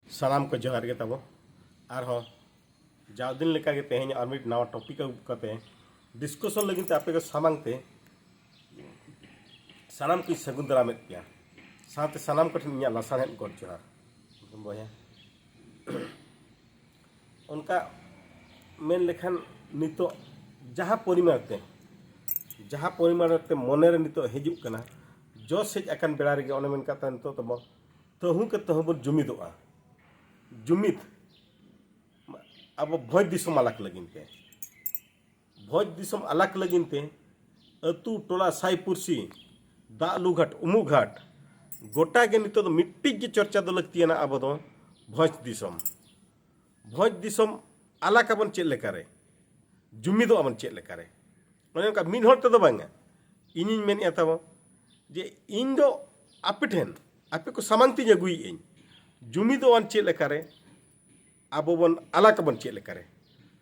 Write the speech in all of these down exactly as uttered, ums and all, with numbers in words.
ᱥᱟᱱᱟᱢ ᱠᱚ ᱡᱚᱦᱟᱨ ᱜᱮ ᱛᱟᱵᱚ᱾ ᱟᱨᱦᱚᱸ ᱡᱟᱣ ᱫᱤᱱ ᱞᱮᱠᱟᱜᱮ ᱛᱮᱦᱮᱧ ᱟᱨ ᱢᱤᱫ ᱱᱟᱣᱟ ᱴᱚᱯᱤᱠ ᱟᱹᱜᱩ ᱠᱟᱛᱮ ᱰᱤᱥᱠᱚᱥᱚᱱ ᱞᱟᱹᱜᱤᱫ ᱛᱮ ᱟᱯᱮ ᱠᱚ ᱥᱟᱢᱟᱝ ᱛᱮ ᱥᱟᱱᱟᱢ ᱠᱚᱧ ᱥᱟᱹᱜᱩᱱ ᱫᱟᱨᱟᱢᱮᱫ ᱯᱮᱭᱟ᱾ ᱥᱟᱶᱛᱮ ᱥᱟᱱᱟᱢ ᱠᱚᱴᱷᱮᱱ ᱤᱧᱟᱹᱜ ᱞᱟᱥᱟᱲᱦᱮᱫ ᱜᱚᱰ ᱡᱚᱦᱟᱨ᱾ ᱵᱚᱭᱦᱟ, ᱚᱱᱠᱟ ᱢᱮᱱ ᱞᱮᱠᱷᱟᱱ ᱱᱤᱛᱚᱜ ᱡᱟᱦᱟᱸ ᱯᱚᱨᱤᱢᱟᱱ ᱛᱮ ᱡᱟᱦᱟᱸ ᱯᱚᱨᱤᱢᱟᱱ ᱛᱮ ᱢᱚᱱᱮᱨᱮ ᱱᱤᱛᱚᱜ ᱦᱤᱡᱩᱜ ᱠᱟᱱᱟ, ᱡᱚᱥ ᱦᱮᱡ ᱟᱠᱟᱱ ᱵᱮᱲᱟ ᱨᱮᱜᱮ ᱚᱱᱮ ᱢᱮᱱ ᱠᱟᱛᱷᱟ, ᱱᱤᱛᱚᱜ ᱛᱟᱵᱚ ᱛᱟᱹᱦᱩ ᱠᱮ ᱛᱟᱹᱦᱩ ᱵᱚᱱ ᱡᱩᱢᱤᱫᱚᱜᱼᱟ᱾ ᱡᱩᱢᱤᱫ ᱟᱵᱚ ᱵᱷᱚᱸᱡᱽ ᱫᱤᱥᱚᱢ ᱟᱞᱟᱜᱽ ᱞᱟᱹᱜᱤᱫ ᱛᱮ, ᱵᱷᱚᱸᱡᱽ ᱫᱤᱥᱚᱢ ᱟᱞᱟᱜᱽ ᱞᱟᱹᱜᱤᱫ ᱛᱮ ᱟᱹᱛᱩ ᱴᱚᱞᱟ ᱥᱟᱭ ᱯᱩᱨᱥᱤ ᱫᱟᱜ ᱞᱩ ᱜᱷᱟᱴ ᱩᱢᱩᱜ ᱜᱷᱟᱴ ᱜᱚᱴᱟ ᱜᱮ ᱱᱤᱛᱚᱜ ᱫᱚ ᱢᱤᱫᱴᱤᱡ ᱜᱮ ᱪᱚᱨᱪᱟ ᱫᱚ ᱞᱟᱹᱠᱛᱤᱭᱟᱱᱟ᱾ ᱟᱵᱚ ᱫᱚ ᱵᱷᱚᱸᱡᱽ ᱫᱤᱥᱚᱢ, ᱵᱷᱚᱸᱡᱽ ᱫᱤᱥᱚᱢ ᱟᱞᱟᱜᱽ ᱟᱵᱚᱱ ᱪᱮᱫ ᱞᱮᱠᱟᱨᱮ, ᱡᱩᱢᱤᱫᱚᱜ ᱟᱵᱚᱱ ᱪᱮᱫ ᱞᱮᱠᱟᱨᱮ᱾ ᱚᱱᱮ ᱚᱱᱠᱟ ᱢᱤᱫ ᱦᱚᱲ ᱛᱮᱫᱚ ᱵᱟᱝᱟ᱾ ᱤᱧᱤᱧ ᱢᱮᱱᱮᱫᱼᱟ ᱛᱟᱵᱚ ᱡᱮ ᱤᱧ ᱫᱚ ᱟᱯᱮ ᱴᱷᱮᱱ, ᱟᱯᱮ ᱠᱚ ᱥᱟᱢᱟᱝ ᱛᱤᱧ ᱟᱹᱜᱩᱭᱮᱫ ᱟᱹᱧ, ᱡᱩᱢᱤᱫᱚᱜ ᱟᱵᱚᱱ ᱪᱮᱫ ᱞᱮᱠᱟᱨᱮ, ᱟᱵᱚ ᱵᱚᱱ ᱟᱞᱟᱜᱽ ᱟᱵᱚᱱ ᱪᱮᱫ ᱞᱮᱠᱟᱨᱮ᱾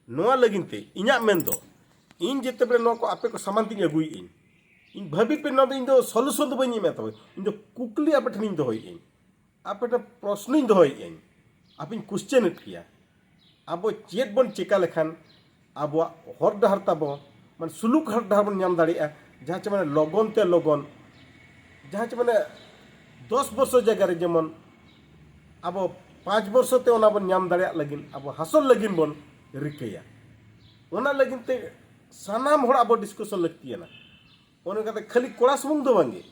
ᱱᱚᱣᱟ ᱞᱟᱹᱜᱤᱫ ᱛᱮ ᱤᱧᱟᱹᱜ ᱢᱮᱱ ᱫᱚ, ᱤᱧ ᱡᱮᱛᱮ ᱵᱮᱲᱟ ᱱᱚᱣᱟ ᱠᱚ ᱟᱯᱮ ᱠᱚ ᱥᱟᱢᱟᱝ ᱛᱤᱧ ᱟᱹᱜᱩᱭᱮᱫ ᱟᱹᱧ, ᱤᱧ ᱵᱷᱟᱹᱵᱤ ᱯᱮ, ᱱᱚᱣᱟ ᱫᱚ ᱤᱧ ᱫᱚ ᱥᱚᱞᱩᱥᱚᱱ ᱫᱚ ᱵᱟᱹᱧ ᱮᱢᱮᱫ ᱛᱟᱵᱚᱱ, ᱤᱧ ᱫᱚ ᱠᱩᱠᱞᱤ ᱟᱯᱮ ᱴᱷᱮᱱᱤᱧ ᱫᱚᱦᱚᱭᱮᱫ ᱟᱹᱧ, ᱟᱯᱮ ᱴᱷᱮᱱ ᱯᱨᱚᱥᱱᱚᱧ ᱫᱚᱦᱚᱭᱮᱫ ᱟᱹᱧ, ᱟᱯᱮᱧ ᱠᱩᱥᱪᱮᱱᱮᱫ ᱯᱮᱭᱟ᱾ ᱟᱵᱚ ᱪᱮᱫ ᱵᱚᱱ ᱪᱮᱠᱟ ᱞᱮᱠᱷᱟᱱ ᱟᱵᱚᱣᱟᱜ ᱦᱚᱨ ᱰᱟᱦᱟᱨ ᱛᱟᱵᱚ, ᱢᱟᱱᱮ ᱥᱩᱞᱩᱠ ᱦᱚᱨ ᱰᱟᱦᱟᱨ ᱵᱚᱱ ᱧᱟᱢ ᱫᱟᱲᱮᱭᱟᱜᱼᱟ, ᱡᱟᱦᱟᱸ ᱪᱮ ᱢᱟᱱᱮ ᱞᱚᱜᱚᱱ ᱛᱮ ᱞᱚᱜᱚᱱ, ᱡᱟᱦᱟᱸ ᱪᱮ ᱢᱟᱱᱮ ᱫᱚᱥ ᱵᱚᱨᱥᱚ ᱡᱟᱭᱜᱟ ᱨᱮ ᱡᱮᱢᱚᱱ ᱟᱵᱚ ᱯᱟᱸᱪ ᱵᱚᱨᱥᱚ ᱛᱮ ᱚᱱᱟ ᱵᱚᱱ ᱧᱟᱢ ᱫᱟᱲᱮᱭᱟᱜ ᱞᱟᱹᱜᱤᱫ, ᱟᱵᱚ ᱦᱟᱥᱚᱞ ᱞᱟᱹᱜᱤᱫ ᱵᱚᱱ ᱨᱤᱠᱟᱹᱭᱟ᱾ ᱚᱱᱟ ᱞᱟᱹᱜᱤᱫ ᱛᱮ ᱥᱟᱱᱟᱢ ᱦᱚᱲ ᱟᱵᱚ ᱰᱤᱥᱠᱟᱥᱚᱱ ᱞᱟᱹᱠᱛᱤᱭᱟᱱᱟ᱾ ᱚᱱᱟ ᱠᱟᱛᱮ ᱠᱷᱟᱹᱞᱤ ᱠᱚᱲᱟ ᱥᱩᱢᱩᱝ ᱫᱚ ᱵᱟᱝᱜᱮ,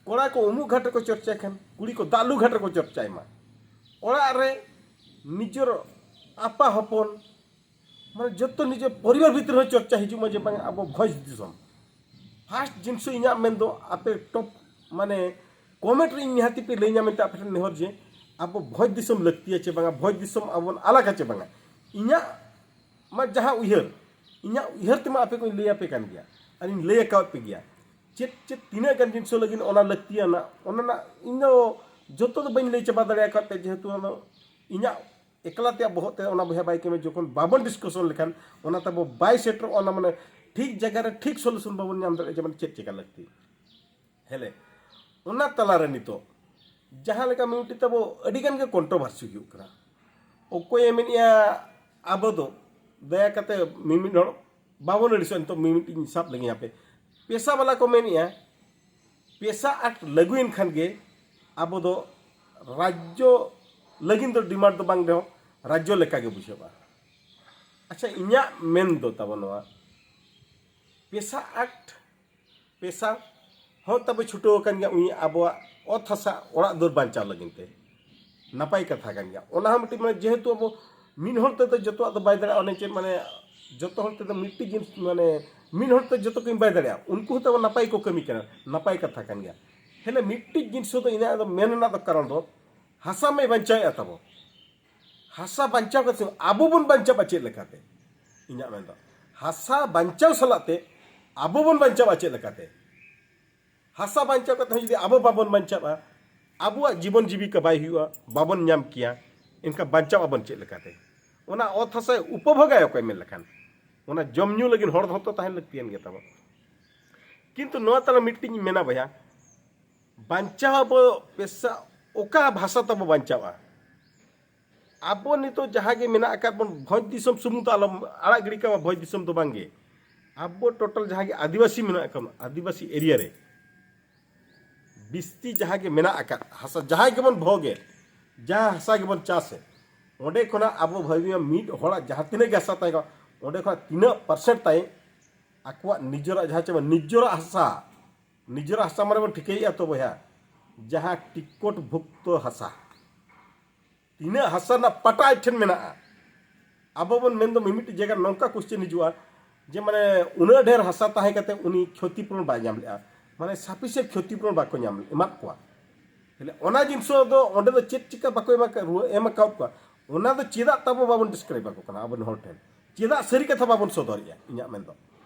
ᱠᱚᱲᱟ ᱠᱚ ᱩᱢᱩᱜ ᱜᱷᱟᱴ ᱨᱮᱠᱚ ᱪᱚᱨᱪᱟᱭ ᱠᱷᱟᱱ, ᱠᱩᱲᱤ ᱠᱚ ᱫᱟᱜ ᱞᱩ ᱜᱷᱟᱴ ᱨᱮᱠᱚ ᱪᱚᱨᱪᱟᱭ ᱢᱟ᱾ ᱚᱲᱟᱜ ᱨᱮ ᱱᱤᱡᱮᱨ ᱟᱯᱟ ᱦᱚᱯᱚᱱ, ᱢᱟᱱᱮ ᱡᱚᱛᱚ ᱱᱤᱡᱮ ᱯᱚᱨᱤᱵᱟᱨ ᱵᱷᱤᱛᱨᱤ ᱦᱚᱸ ᱪᱚᱨᱪᱟ ᱦᱤᱡᱩᱜ ᱢᱟ ᱡᱮ ᱵᱟᱝ ᱟᱵᱚ ᱵᱷᱚᱸᱡᱽ ᱫᱤᱥᱚᱢ᱾ ᱯᱷᱟᱥᱴ ᱡᱤᱱᱤᱥ ᱤᱧᱟᱹᱜ ᱢᱮᱱ ᱫᱚ ᱟᱯᱮ ᱴᱚᱯ, ᱢᱟᱱᱮ ᱠᱚᱢᱮᱱᱴ ᱨᱮ ᱤᱧ ᱱᱤᱦᱟᱹᱛᱤ ᱯᱮ ᱞᱟᱹᱭ ᱧᱟᱢ ᱢᱮᱱᱛᱮ ᱟᱯᱮ ᱴᱷᱮᱱ ᱱᱮᱦᱚᱨ ᱡᱮ ᱟᱵᱚ ᱵᱷᱚᱸᱡᱽ ᱫᱤᱥᱚᱢ ᱞᱟᱹᱠᱛᱤᱭᱟ ᱪᱮ ᱵᱟᱝᱟ, ᱵᱷᱚᱸᱡᱽ ᱫᱤᱥᱚᱢ ᱟᱵᱚ ᱵᱚᱱ ᱟᱞᱟᱜᱟ ᱪᱮ ᱵᱟᱝᱟ᱾ ᱤᱧᱟᱹᱜ ᱢᱟ ᱡᱟᱦᱟᱸ ᱩᱭᱦᱟᱹᱨ, ᱤᱧᱟᱹᱜ ᱩᱭᱦᱟᱹᱨ ᱛᱮᱢᱟ ᱟᱯᱮ ᱠᱚᱧ ᱞᱟᱹᱭ ᱟᱯᱮ ᱠᱟᱱ ᱜᱮᱭᱟ, ᱟᱨᱤᱧ ᱞᱟᱹᱭ ᱟᱠᱟᱣᱟᱫ ᱯᱮ ᱜᱮᱭᱟ᱾ ᱪᱮᱫ ᱪᱮᱫ ᱛᱤᱱᱟᱹᱜ ᱜᱟᱱ ᱡᱤᱱᱤᱥ ᱞᱟᱹᱜᱤᱫ ᱚᱱᱟ ᱞᱟᱹᱠᱛᱤᱭᱟᱱᱟ, ᱚᱱᱟ ᱨᱮᱱᱟᱜ ᱤᱧ ᱫᱚ ᱡᱚᱛᱚ ᱫᱚ ᱵᱟᱹᱧ ᱞᱟᱹᱭ ᱪᱟᱵᱟ ᱫᱟᱲᱮ ᱟᱠᱟᱫ ᱯᱮ, ᱡᱮᱦᱮᱛᱩ ᱚᱱᱟ ᱤᱧᱟᱹᱜ ᱮᱠᱞᱟ ᱛᱮᱭᱟᱜ ᱵᱚᱦᱚᱜ ᱛᱮ ᱚᱱᱟ ᱵᱚᱭᱦᱟ ᱵᱟᱭ ᱠᱟᱹᱢᱤ᱾ ᱡᱚᱠᱷᱚᱱ ᱵᱟᱵᱚᱱ ᱰᱤᱥᱠᱟᱥᱚᱱ ᱞᱮᱠᱷᱟᱱ ᱚᱱᱟ ᱛᱟᱵᱚ ᱵᱟᱭ ᱥᱮᱴᱮᱨᱚᱜᱼᱟ, ᱚᱱᱟ ᱢᱟᱱᱮ ᱴᱷᱤᱠ ᱡᱟᱭᱜᱟ ᱨᱮ ᱴᱷᱤᱠ ᱥᱚᱞᱩᱥᱚᱱ ᱵᱟᱵᱚᱱ ᱧᱟᱢ ᱫᱟᱲᱮᱭᱟᱜᱼᱟ, ᱡᱮ ᱢᱟᱱᱮ ᱪᱮᱫ ᱪᱮᱠᱟ ᱞᱟᱹᱠᱛᱤ᱾ ᱦᱮᱞᱮ, ᱚᱱᱟ ᱛᱟᱞᱟᱨᱮ ᱱᱤᱛᱚᱜ ᱡᱟᱦᱟᱸ ᱞᱮᱠᱟ ᱢᱤᱢᱤᱫᱴᱤᱡ ᱛᱟᱵᱚ ᱟᱹᱰᱤ ᱜᱟᱱ ᱜᱮ ᱠᱚᱱᱴᱨᱳᱵᱷᱟᱨᱥᱤ ᱦᱩᱭᱩᱜ ᱠᱟᱱᱟ᱾ ᱚᱠᱚᱭᱮ ᱢᱮᱱᱮᱜᱼᱟ, ᱟᱵᱚ ᱫᱚ ᱫᱟᱭᱟ ᱠᱟᱛᱮ ᱢᱤᱢᱤᱫ ᱦᱚᱲ ᱵᱟᱵᱚᱱ ᱟᱹᱲᱤᱥᱚᱜᱼᱟ᱾ ᱱᱤᱛᱚᱜ ᱢᱤᱢᱤᱫᱴᱤᱡ ᱤᱧ ᱥᱟᱵ ᱞᱮᱜᱤᱧ ᱟᱯᱮ᱾ ᱯᱮᱥᱟ ᱵᱟᱞᱟ ᱠᱚ ᱢᱮᱱᱮᱜᱼᱟ, ᱯᱮᱥᱟ ᱟᱠᱴ ᱞᱟᱹᱜᱩᱭᱮᱱ ᱠᱷᱟᱱ ᱜᱮ ᱟᱵᱚ ᱫᱚ ᱨᱟᱡᱽᱡᱚ ᱞᱟᱹᱜᱤᱫ ᱫᱚ ᱰᱤᱢᱟᱱᱰ ᱫᱚ ᱵᱟᱝ ᱨᱮᱦᱚᱸ ᱨᱟᱡᱽᱡᱚ ᱞᱮᱠᱟ ᱜᱮ ᱵᱩᱡᱷᱟᱹᱜᱼᱟ᱾ ᱟᱪᱪᱷᱟ, ᱤᱧᱟᱹᱜ ᱢᱮᱱ ᱫᱚ ᱛᱟᱵᱚ ᱱᱚᱣᱟ, ᱯᱮᱥᱟ ᱟᱠᱴ, ᱯᱮᱥᱟ ᱦᱚᱸ ᱛᱟᱵᱚ ᱪᱷᱩᱴᱟᱹᱣ ᱟᱠᱟᱱ ᱜᱮᱭᱟ, ᱩᱱᱤ ᱟᱵᱚᱣᱟᱜ ᱚᱛ ᱦᱟᱥᱟ ᱚᱲᱟᱜ ᱫᱩᱣᱟᱹᱨ ᱵᱟᱧᱪᱟᱣ ᱞᱟᱹᱜᱤᱫ ᱛᱮ᱾ ᱱᱟᱯᱟᱭ ᱠᱟᱛᱷᱟ ᱠᱟᱱ ᱜᱮᱭᱟ᱾ ᱚᱱᱟ ᱦᱚᱸ ᱢᱤᱫᱴᱤᱡ, ᱢᱟᱱᱮ, ᱡᱮᱦᱮᱛᱩ ᱟᱵᱚ ᱢᱤᱫ ᱦᱚᱲ ᱛᱮᱫᱚ ᱡᱚᱛᱚᱣᱟᱜ ᱫᱚ ᱵᱟᱭ ᱫᱟᱲᱮᱭᱟᱜᱼᱟ᱾ ᱚᱱᱮ ᱪᱮᱫ, ᱢᱟᱱᱮ, ᱡᱚᱛᱚ ᱦᱚᱲ ᱛᱮᱫᱚ ᱢᱤᱫᱴᱤᱡ ᱡᱤᱱᱤᱥ, ᱢᱟᱱᱮ, ᱢᱤᱫ ᱦᱚᱲ ᱛᱮ ᱡᱚᱛᱚ ᱠᱟᱹᱢᱤ ᱵᱟᱭ ᱫᱟᱲᱮᱭᱟᱜᱼᱟ᱾ ᱩᱱᱠᱩ ᱦᱚᱸ ᱛᱟᱵᱚ ᱱᱟᱯᱟᱭ ᱠᱚ ᱠᱟᱹᱢᱤ ᱠᱟᱱᱟ, ᱱᱟᱯᱟᱭ ᱠᱟᱛᱷᱟ ᱠᱟᱱ ᱜᱮᱭᱟ᱾ ᱦᱮᱸ, ᱢᱤᱫᱴᱤᱡ ᱡᱤᱱᱤᱥ ᱫᱚ ᱤᱧᱟᱹᱜ ᱫᱚ ᱢᱮᱱ ᱨᱮᱱᱟᱜ ᱫᱚ ᱠᱟᱨᱚᱱ ᱫᱚ ᱦᱟᱥᱟ ᱢᱟᱭ ᱵᱟᱧᱪᱟᱣᱮᱫᱼᱟ ᱛᱟᱵᱚ᱾ ᱦᱟᱥᱟ ᱵᱟᱧᱪᱟᱣ ᱠᱟᱛᱮ ᱟᱵᱚ ᱵᱚᱱ ᱵᱟᱧᱪᱟᱜᱼᱟ ᱪᱮᱫ ᱞᱮᱠᱟᱛᱮ? ᱤᱧᱟᱹᱜ ᱢᱮᱱ ᱫᱚ, ᱦᱟᱥᱟ ᱵᱟᱧᱪᱟᱣ ᱥᱟᱞᱟᱜ ᱛᱮ ᱟᱵᱚ ᱵᱚᱱ ᱵᱟᱧᱪᱟᱜᱼᱟ ᱪᱮᱫ ᱞᱮᱠᱟᱛᱮ? ᱦᱟᱥᱟ ᱵᱟᱧᱪᱟᱣ ᱠᱟᱛᱮ ᱦᱚᱸ ᱡᱩᱫᱤ ᱟᱵᱚ ᱵᱟᱵᱚᱱ ᱵᱟᱧᱪᱟᱜᱼᱟ, ᱟᱵᱚᱣᱟᱜ ᱡᱤᱵᱚᱱ ᱡᱤᱵᱤᱠᱟ ᱵᱟᱭ ᱦᱩᱭᱩᱜᱼᱟ, ᱵᱟᱵᱚᱱ ᱧᱟᱢ ᱠᱮᱭᱟ, ᱮᱱᱠᱷᱟᱱ ᱵᱟᱧᱪᱟᱣ ᱟᱵᱚᱱ ᱪᱮᱫ ᱞᱮᱠᱟᱛᱮ? ᱚᱱᱟ ᱚᱛ ᱦᱟᱥᱟᱭ ᱩᱯᱚᱵᱷᱳᱜᱟᱭ ᱚᱠᱚᱭ ᱢᱮᱱ ᱞᱮᱠᱷᱟᱱ? ᱚᱱᱟ ᱡᱚᱢ ᱧᱩ ᱞᱟᱹᱜᱤᱫ ᱦᱚᱲ ᱦᱚᱸᱛᱚ ᱛᱟᱦᱮᱱ ᱞᱟᱹᱠᱛᱤᱭᱟᱱ ᱜᱮ ᱛᱟᱵᱚ᱾ ᱠᱤᱱᱛᱩ ᱱᱚᱣᱟ ᱛᱟᱞᱟ ᱢᱤᱫᱴᱤᱡ ᱤᱧ ᱢᱮᱱᱟ ᱵᱚᱭᱦᱟ, ᱵᱟᱧᱪᱟᱣ ᱟᱵᱚ ᱯᱮᱥᱟ, ᱚᱠᱟ ᱵᱷᱟᱥᱟ ᱛᱟᱵᱚ ᱵᱟᱧᱪᱟᱣᱼᱟ? ᱟᱵᱚ ᱱᱤᱛᱚᱜ ᱡᱟᱦᱟᱸ ᱜᱮ ᱢᱮᱱᱟᱜ ᱟᱠᱟᱫ ᱵᱚᱱ, ᱵᱷᱚᱸᱡᱽ ᱫᱤᱥᱚᱢ ᱥᱩᱢᱩᱝ ᱫᱚ ᱟᱞᱚᱢ ᱟᱲᱟᱜ ᱜᱤᱰᱤ ᱠᱟᱜ ᱢᱟ, ᱵᱷᱚᱸᱡᱽ ᱫᱤᱥᱚᱢ ᱫᱚ ᱵᱟᱝᱜᱮ᱾ ᱟᱵᱚ ᱴᱳᱴᱟᱞ ᱡᱟᱦᱟᱸ ᱜᱮ ᱟᱹᱫᱤᱵᱟᱹᱥᱤ ᱢᱮᱱᱟᱜ ᱟᱠᱟᱫ ᱵᱚᱱᱟ, ᱟᱹᱫᱤᱵᱟᱹᱥᱤ ᱮᱨᱤᱭᱟ ᱨᱮ ᱵᱤᱥᱛᱤ ᱡᱟᱦᱟᱸ ᱜᱮ ᱢᱮᱱᱟᱜ ᱟᱠᱟᱫ ᱦᱟᱥᱟ, ᱡᱟᱦᱟᱸᱭ ᱜᱮᱵᱚᱱ ᱵᱷᱳᱜᱮ, ᱡᱟᱦᱟᱸ ᱦᱟᱥᱟ ᱜᱮᱵᱚᱱ ᱪᱟᱥᱮ, ᱚᱸᱰᱮ ᱠᱷᱚᱱᱟᱜ ᱟᱵᱚ ᱵᱷᱟᱹᱵᱤ ᱢᱟ ᱢᱤᱫ ᱦᱚᱲᱟᱜ ᱡᱟᱦᱟᱸ ᱛᱤᱱᱟᱹᱜ ᱜᱮ ᱦᱟᱥᱟ ᱛᱟᱦᱮᱸ ᱠᱟᱱᱟ, ᱚᱸᱰᱮ ᱠᱷᱚᱱᱟᱜ ᱛᱤᱱᱟᱹᱜ ᱯᱟᱨᱥᱮᱱᱴ ᱛᱟᱭ ᱟᱠᱚᱣᱟᱜ ᱱᱤᱡᱮᱨᱟᱜ, ᱡᱟᱦᱟᱸ ᱪᱮ ᱱᱤᱡᱮᱨᱟᱜ ᱦᱟᱥᱟ, ᱱᱤᱡᱮᱨᱟᱜ ᱦᱟᱥᱟ ᱢᱟᱱᱮ ᱵᱚᱱ ᱴᱷᱤᱠᱟᱹᱭᱮᱫᱼᱟ ᱛᱚ ᱵᱚᱭᱦᱟ, ᱡᱟᱦᱟᱸ ᱴᱤᱠᱚᱴ ᱵᱷᱩᱠᱛᱚ ᱦᱟᱥᱟ, ᱛᱤᱱᱟᱹᱜ ᱦᱟᱥᱟ ᱨᱮᱱᱟᱜ ᱯᱟᱴᱟ ᱟᱡ ᱴᱷᱮᱱ ᱢᱮᱱᱟᱜᱼᱟ, ᱟᱵᱚ ᱵᱚᱱ ᱢᱮᱱᱫᱚ ᱢᱤᱢᱤᱫᱴᱤᱡ ᱡᱟᱭᱜᱟ ᱨᱮ ᱱᱚᱝᱠᱟ ᱠᱚᱥᱪᱮᱱ ᱦᱤᱡᱩᱜᱼᱟ ᱡᱮ, ᱢᱟᱱᱮ, ᱩᱱᱟᱹᱜ ᱰᱷᱮᱨ ᱦᱟᱥᱟ ᱛᱟᱦᱮᱸ ᱠᱟᱛᱮ ᱩᱱᱤ ᱠᱷᱚᱛᱤ ᱯᱩᱨᱚᱱ ᱵᱟᱭ ᱧᱟᱢ ᱞᱮᱜᱼᱟ, ᱢᱟᱱᱮ ᱥᱟᱯᱷᱤᱥᱤᱭᱮᱱᱴ ᱠᱷᱚᱛᱤ ᱯᱩᱨᱚᱱ ᱵᱟᱠᱚ ᱧᱟᱢ ᱮᱢᱟᱫ ᱠᱚᱣᱟ᱾ ᱛᱟᱦᱞᱮ ᱚᱱᱟ ᱡᱤᱱᱤᱥ ᱫᱚ ᱚᱸᱰᱮ ᱫᱚ ᱪᱮᱫ ᱪᱤᱠᱟ ᱵᱟᱠᱚ ᱮᱢ ᱟᱠᱟᱫ, ᱨᱩᱣᱟᱹ ᱮᱢ ᱟᱠᱟᱫ ᱠᱚᱣᱟ, ᱚᱱᱟ ᱫᱚ ᱪᱮᱫᱟᱜ ᱛᱟᱵᱚ ᱵᱟᱵᱚᱱ ᱰᱤᱥᱠᱨᱟᱭᱤᱵ ᱟᱠᱚ ᱠᱟᱱᱟ ᱟᱵᱚᱨᱮᱱ ᱦᱚᱲ ᱴᱷᱮᱱ? ᱪᱮᱫᱟᱜ ᱥᱟᱹᱨᱤ ᱠᱟᱛᱷᱟ ᱵᱟᱵᱚᱱ ᱥᱚᱫᱚᱨᱮᱜᱼᱟ? ᱤᱧᱟᱹᱜ ᱢᱮᱱᱫᱚ,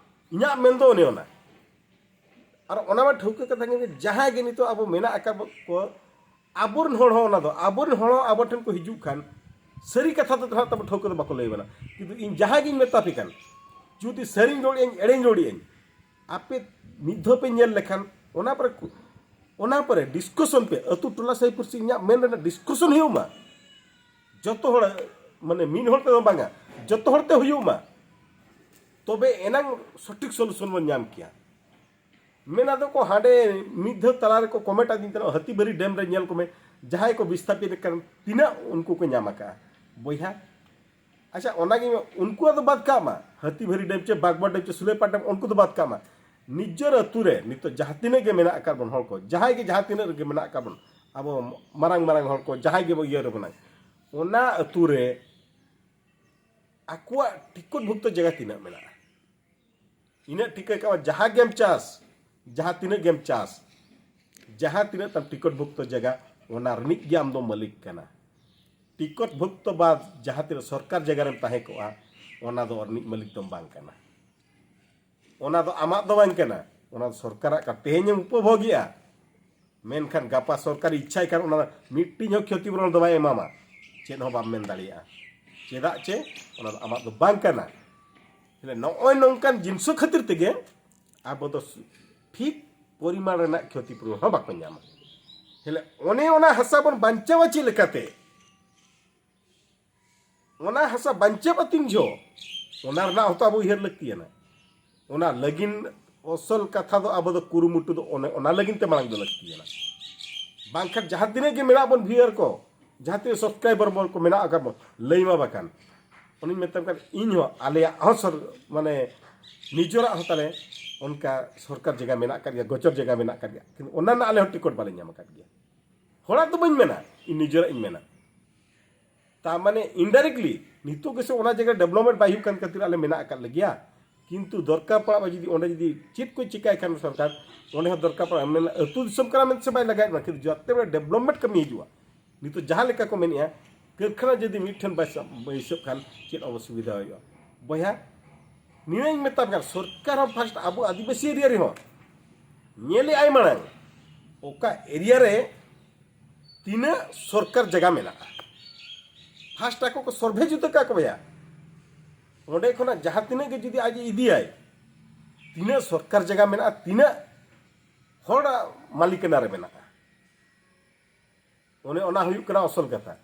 ᱤᱧᱟᱹᱜ ᱢᱮᱱᱫᱚ ᱚᱱᱮ ᱚᱱᱟ᱾ ᱟᱨ ᱚᱱᱟ ᱢᱟ ᱴᱷᱟᱹᱣᱠᱟᱹ ᱠᱟᱛᱷᱟ ᱠᱟᱱ ᱜᱮ, ᱡᱟᱦᱟᱸᱭ ᱜᱮ ᱱᱤᱛᱚᱜ ᱟᱵᱚ ᱢᱮᱱᱟᱜ ᱟᱠᱟᱫ ᱠᱚ, ᱟᱵᱚᱨᱮᱱ ᱦᱚᱲ ᱦᱚᱸ, ᱚᱱᱟ ᱫᱚ ᱟᱵᱚᱨᱮᱱ ᱦᱚᱲ ᱦᱚᱸ ᱟᱵᱚ ᱴᱷᱮᱱ ᱠᱚ ᱦᱤᱡᱩᱜ ᱠᱷᱟᱱ, ᱥᱟᱹᱨᱤ ᱠᱟᱛᱷᱟ ᱫᱚ ᱱᱟᱦᱟᱜ ᱛᱟᱵᱚ ᱴᱷᱟᱹᱣᱠᱟᱹ ᱫᱚ ᱵᱟᱠᱚ ᱞᱟᱹᱭ ᱵᱚᱱᱟ᱾ ᱠᱤᱱᱛᱩ ᱤᱧ ᱡᱟᱦᱟᱸ ᱜᱤᱧ ᱢᱮᱛᱟ ᱯᱮ ᱠᱟᱱ, ᱡᱩᱫᱤ ᱥᱟᱹᱨᱤᱧ ᱨᱚᱲᱮᱜᱼᱟᱹᱧ, ᱮᱲᱮᱧ ᱨᱚᱲᱮᱜᱼᱟᱹᱧ, ᱟᱯᱮ ᱢᱤᱫ ᱫᱷᱟᱣ ᱯᱮ ᱧᱮᱞ ᱞᱮᱠᱷᱟᱱ, ᱚᱱᱟ ᱯᱚᱨᱮ ᱠᱩ-, ᱚᱱᱟ ᱯᱚᱨᱮ ᱰᱤᱥᱠᱚᱥᱚᱱ ᱯᱮ, ᱟᱹᱛᱩ ᱴᱚᱞᱟ ᱥᱟᱹᱭ ᱯᱩᱨᱥᱤ ᱤᱧᱟᱹᱜ ᱢᱮᱱ ᱨᱮᱱᱟᱜ ᱰᱤᱥᱠᱚᱥᱚᱱ ᱦᱩᱭᱩᱜ ᱢᱟ᱾ ᱡᱚᱛᱚ ᱦᱚᱲ, ᱢᱟᱱᱮ ᱢᱤᱫ ᱦᱚᱲ ᱛᱮᱫᱚ ᱵᱟᱝᱟ, ᱡᱚᱛᱚ ᱦᱚᱲ ᱛᱮ ᱦᱩᱭᱩᱜ ᱢᱟ᱾ ᱛᱚᱵᱮ ᱮᱱᱟᱝ ᱥᱚᱴᱷᱤᱠ ᱥᱚᱞᱩᱥᱚᱱ ᱵᱚᱱ ᱧᱟᱢ ᱠᱮᱭᱟ᱾ ᱢᱮᱱᱟ ᱫᱚᱠᱚ ᱦᱟᱸᱰᱮ ᱢᱤᱫ ᱫᱷᱟᱣ ᱛᱟᱞᱟ ᱨᱮᱠᱚ ᱠᱚᱢᱮᱱᱴ ᱟᱹᱫᱤᱧ ᱛᱟᱦᱮᱱᱟ, ᱦᱟᱹᱛᱤᱵᱟᱹᱨᱤ ᱰᱮᱢ ᱨᱮ ᱧᱮᱞ ᱠᱚᱢᱮ, ᱡᱟᱦᱟᱸᱭ ᱠᱚ ᱵᱤᱥᱛᱷᱟᱯᱤᱛ ᱟᱠᱟᱱ ᱛᱤᱱᱟᱹᱜ ᱩᱱᱠᱩ ᱠᱚ ᱧᱟᱢ ᱟᱠᱟᱫᱼᱟ᱾ ᱵᱚᱭᱦᱟ, ᱟᱪᱪᱷᱟ, ᱚᱱᱟᱜᱮ ᱩᱱᱠᱩᱣᱟᱜ ᱫᱚ ᱵᱟᱫ ᱠᱟᱜ ᱢᱟ, ᱦᱟᱹᱛᱤᱵᱟᱹᱨᱤ ᱰᱮᱢ ᱪᱮ ᱵᱟᱜᱽᱵᱚᱲ ᱰᱮᱢ ᱪᱮ ᱥᱩᱞᱟᱹᱭᱯᱟᱲ ᱰᱮᱢ, ᱩᱱᱠᱩ ᱫᱚ ᱵᱟᱫ ᱠᱟᱜ ᱢᱟ᱾ ᱱᱤᱡᱮᱨ ᱟᱹᱛᱩ ᱨᱮ ᱱᱤᱛᱚᱜ ᱡᱟᱦᱟᱸ ᱛᱤᱱᱟᱹᱜ ᱜᱮ ᱢᱮᱱᱟᱜ ᱟᱠᱟᱫ ᱵᱚᱱ ᱦᱚᱲ ᱠᱚ, ᱡᱟᱦᱟᱸᱭ ᱜᱮ ᱡᱟᱦᱟᱸ ᱛᱤᱱᱟᱹᱜ ᱨᱮᱜᱮ ᱢᱮᱱᱟᱜ ᱟᱠᱟᱫ ᱵᱚᱱ, ᱟᱵᱚ ᱢᱟᱨᱟᱝ ᱢᱟᱨᱟᱝ ᱦᱚᱲ ᱠᱚ, ᱡᱟᱦᱟᱸᱭ ᱜᱮᱵᱚ ᱤᱭᱟᱹ ᱨᱮ ᱢᱮᱱᱟᱜ, ᱚᱱᱟ ᱟᱹᱛᱩ ᱨᱮ ᱟᱠᱚᱣᱟᱜ ᱴᱤᱠᱤᱴ ᱵᱷᱩᱠᱛᱚ ᱡᱟᱭᱜᱟ ᱛᱤᱱᱟᱹᱜ ᱢᱮᱱᱟᱜᱼᱟ? ᱤᱱᱟᱹᱜ ᱴᱷᱤᱠᱟᱹ ᱠᱟᱜ ᱢᱟ, ᱡᱟᱦᱟᱸ ᱜᱮᱢ ᱪᱟᱥ, ᱡᱟᱦᱟᱸ ᱛᱤᱱᱟᱹᱜ ᱜᱮᱢ ᱪᱟᱥ, ᱡᱟᱦᱟᱸ ᱛᱤᱱᱟᱹᱜ ᱛᱟᱢ ᱴᱤᱠᱤᱴ ᱵᱷᱩᱠᱛᱚ ᱡᱟᱭᱜᱟ, ᱚᱱᱟ ᱨᱤᱱᱤᱡ ᱜᱮ ᱟᱢ ᱫᱚ ᱢᱟᱹᱞᱤᱠ ᱠᱟᱱᱟ᱾ ᱴᱤᱠᱤᱴ ᱵᱷᱩᱠᱛᱚ ᱵᱟᱫ ᱡᱟᱦᱟᱸ ᱛᱤᱱᱟᱹᱜ ᱥᱚᱨᱠᱟᱨ ᱡᱟᱭᱜᱟ ᱨᱮᱢ ᱛᱟᱦᱮᱸ ᱠᱚᱜᱼᱟ, ᱚᱱᱟ ᱫᱚ ᱨᱤᱱᱤᱡ ᱢᱟᱹᱞᱤᱠ ᱫᱚᱢ ᱵᱟᱝ ᱠᱟᱱᱟ᱾ ᱚᱱᱟ ᱫᱚ ᱟᱢᱟᱜ ᱫᱚ ᱵᱟᱝ ᱠᱟᱱᱟ, ᱚᱱᱟ ᱫᱚ ᱥᱚᱨᱠᱟᱨᱟᱜ ᱠᱟᱱᱟ᱾ ᱛᱮᱦᱮᱧ ᱮᱢ ᱩᱯᱚᱵᱷᱳᱜᱮᱜᱼᱟ, ᱢᱮᱱᱠᱷᱟᱱ ᱜᱟᱯᱟ ᱥᱚᱨᱠᱟᱨ ᱤᱪᱪᱷᱟᱭ ᱠᱷᱟᱱ ᱚᱱᱟ ᱢᱤᱫᱴᱤᱡ ᱦᱚᱸ ᱠᱷᱚᱛᱤᱯᱩᱨᱚᱱ ᱫᱚ ᱵᱟᱭ ᱮᱢᱟᱢᱟ, ᱪᱮᱫ ᱦᱚᱸ ᱵᱟᱢ ᱢᱮᱱ ᱫᱟᱲᱮᱭᱟᱜᱼᱟ᱾ ᱪᱮᱫᱟᱜ ᱪᱮ ᱚᱱᱟ ᱫᱚ ᱟᱢᱟᱜ ᱫᱚ ᱵᱟᱝ ᱠᱟᱱᱟ᱾ ᱛᱟᱦᱞᱮ ᱱᱚᱜᱼᱚᱭ ᱱᱚᱝᱠᱟᱱ ᱡᱤᱱᱤᱥ ᱠᱷᱟᱹᱛᱤᱨ ᱛᱮᱜᱮ ᱟᱵᱚ ᱫᱚ ᱴᱷᱤᱠ ᱯᱚᱨᱤᱢᱟᱱ ᱨᱮᱱᱟᱜ ᱠᱷᱚᱛᱤᱯᱩᱨᱚᱱ ᱦᱚᱸ ᱵᱟᱠᱚ ᱧᱟᱢᱟ᱾ ᱛᱟᱦᱞᱮ ᱚᱱᱮ ᱚᱱᱟ ᱦᱟᱥᱟ ᱵᱚᱱ ᱵᱟᱧᱪᱟᱣᱟ ᱪᱮᱫ ᱞᱮᱠᱟᱛᱮ? ᱚᱱᱟ ᱦᱟᱥᱟ ᱵᱟᱧᱪᱟᱣ ᱟᱹᱛᱤᱧ ᱡᱚ, ᱚᱱᱟ ᱨᱮᱱᱟᱜ ᱦᱚᱸᱛᱚ ᱟᱵᱚ ᱩᱭᱦᱟᱹᱨ ᱞᱟᱹᱠᱛᱤᱭᱟᱱᱟ᱾ ᱚᱱᱟ ᱞᱟᱹᱜᱤᱫ ᱚᱥᱚᱞ ᱠᱟᱛᱷᱟ ᱫᱚ ᱟᱵᱚ ᱫᱚ ᱠᱩᱨᱩᱢᱩᱴᱩ ᱫᱚ ᱚᱱᱮ ᱚᱱᱟ ᱞᱟᱹᱜᱤᱫ ᱛᱮ ᱢᱟᱲᱟᱝ ᱫᱚ ᱞᱟᱹᱠᱛᱤᱭᱟᱱᱟ᱾ ᱵᱟᱝᱠᱷᱟᱱ ᱡᱟᱦᱟᱸ ᱛᱤᱱᱟᱹᱜ ᱜᱮ ᱢᱮᱱᱟᱜ ᱵᱚᱱ ᱵᱷᱤᱭᱩᱣᱟᱨ ᱠᱚ, ᱡᱟᱦᱟᱸ ᱛᱤᱱᱟᱹᱜ ᱥᱟᱵᱥᱠᱨᱟᱭᱵᱟᱨ ᱵᱚᱱ ᱠᱚ ᱢᱮᱱᱟᱜ ᱟᱠᱟᱫ ᱵᱚᱱ, ᱞᱟᱹᱭ ᱢᱟ ᱵᱟᱠᱷᱟᱱ ᱩᱱᱤᱧ ᱢᱮᱛᱟᱢ ᱠᱟᱱ, ᱤᱧ ᱦᱚᱸ ᱟᱞᱮᱭᱟᱜ ᱦᱚᱸ ᱥᱚᱨ-, ᱢᱟᱱᱮ ᱱᱤᱡᱮᱨᱟᱜ ᱦᱚᱸ ᱛᱟᱞᱮ ᱚᱱᱠᱟ ᱥᱚᱨᱠᱟᱨ ᱡᱟᱭᱜᱟ ᱢᱮᱱᱟᱜ ᱟᱠᱟᱫ ᱜᱮᱭᱟ, ᱜᱚᱪᱚᱨ ᱡᱟᱭᱜᱟ ᱢᱮᱱᱟᱜ ᱟᱠᱟᱫ ᱜᱮᱭᱟ, ᱠᱤᱱᱛᱩ ᱚᱱᱟ ᱨᱮᱱᱟᱜ ᱟᱞᱮ ᱦᱚᱸ ᱴᱤᱠᱤᱴ ᱵᱟᱞᱮ ᱧᱟᱢ ᱟᱠᱟᱫ ᱜᱮᱭᱟ᱾ ᱦᱚᱲᱟᱜ ᱫᱚ ᱵᱟᱹᱧ ᱢᱮᱱᱟ, ᱤᱧ ᱱᱤᱡᱮᱨᱟᱜ ᱤᱧ ᱢᱮᱱᱟ᱾ ᱛᱟ ᱢᱟᱱᱮ indirectly ᱱᱤᱛᱚᱜ ᱜᱮᱥᱮ ᱚᱱᱟ ᱡᱟᱭᱜᱟ ᱰᱮᱵᱷᱞᱚᱯᱢᱮᱱᱴ ᱵᱟᱭ ᱦᱩᱭᱩᱜ ᱠᱟᱱ ᱠᱷᱟᱹᱛᱤᱨ ᱟᱞᱮ ᱢᱮᱱᱟᱜ ᱟᱠᱟᱫ ᱞᱮᱜᱮᱭᱟ᱾ ᱠᱤᱱᱛᱩ ᱫᱚᱨᱠᱟᱨ ᱯᱟᱲᱟᱜᱼᱟ, ᱡᱩᱫᱤ ᱚᱸᱰᱮ ᱡᱩᱫᱤ ᱪᱮᱫ ᱠᱚ ᱪᱤᱠᱟᱹᱭ ᱠᱷᱟᱱ ᱥᱚᱨᱠᱟᱨ, ᱚᱸᱰᱮ ᱦᱚᱸ ᱫᱚᱨᱠᱟᱨ ᱯᱟᱲᱟᱜᱼᱟ᱾ ᱢᱮᱱ ᱟᱹᱛᱩ ᱫᱤᱥᱚᱢ ᱠᱟᱱᱟ ᱢᱮᱱᱛᱮ ᱥᱮ ᱵᱟᱭ ᱞᱟᱜᱟᱣᱮᱫ ᱵᱚᱱᱟ, ᱠᱤᱱᱛᱩ ᱡᱟᱛᱮ ᱵᱚᱞᱮ ᱰᱮᱵᱷᱞᱚᱯᱢᱮᱱᱴ ᱠᱟᱹᱢᱤ ᱦᱤᱡᱩᱜᱼᱟ᱾ ᱱᱤᱛᱚᱜ ᱡᱟᱦᱟᱸ ᱞᱮᱠᱟ ᱠᱚ ᱢᱮᱱᱮᱫᱼᱟ, ᱠᱟᱹᱨᱠᱷᱟᱱᱟ ᱡᱩᱫᱤ ᱢᱤᱫᱴᱷᱮᱱ ᱵᱟᱭ ᱥᱟᱵ, ᱵᱟᱹᱭᱥᱟᱹᱜ ᱠᱷᱟᱱ ᱪᱮᱫ ᱚᱥᱩᱵᱤᱫᱷᱟ ᱦᱩᱭᱩᱜᱼᱟ? ᱵᱚᱭᱦᱟ, ᱱᱤᱭᱟᱹᱧ ᱢᱮᱛᱟᱢ ᱠᱟᱱ, ᱥᱚᱨᱠᱟᱨ ᱦᱚᱸ ᱯᱷᱟᱥᱴ ᱟᱵᱚ ᱟᱹᱫᱤᱵᱟᱹᱥᱤ ᱮᱨᱤᱭᱟ ᱨᱮᱦᱚᱸ ᱧᱮᱞᱮᱫ ᱟᱭ ᱢᱟᱲᱟᱝ, ᱚᱠᱟ ᱮᱨᱤᱭᱟ ᱨᱮ ᱛᱤᱱᱟᱹᱜ ᱥᱚᱨᱠᱟᱨ ᱡᱟᱭᱜᱟ ᱢᱮᱱᱟᱜᱼᱟ, ᱯᱷᱟᱥᱴ ᱟᱠᱚ ᱠᱚ ᱥᱚᱨᱵᱷᱮ ᱡᱩᱛ ᱠᱟᱜ ᱠᱚ ᱵᱚᱭᱦᱟ᱾ ᱚᱸᱰᱮ ᱠᱷᱚᱱᱟᱜ ᱡᱟᱦᱟᱸ ᱛᱤᱱᱟᱹᱜ ᱜᱮ ᱡᱩᱫᱤ ᱟᱡ ᱤᱫᱤᱭᱟᱭ, ᱛᱤᱱᱟᱹᱜ ᱥᱚᱨᱠᱟᱨ ᱡᱟᱭᱜᱟ ᱢᱮᱱᱟᱜᱼᱟ, ᱛᱤᱱᱟᱹᱜ ᱦᱚᱲᱟᱜ ᱢᱟᱹᱞᱤᱠᱟᱱᱟ ᱨᱮ ᱢᱮᱱᱟᱜᱼᱟ᱾ ᱚᱱᱮ ᱚᱱᱟ ᱦᱩᱭᱩᱜ ᱠᱟᱱᱟ ᱟᱥᱚᱞ ᱠᱟᱛᱷᱟ᱾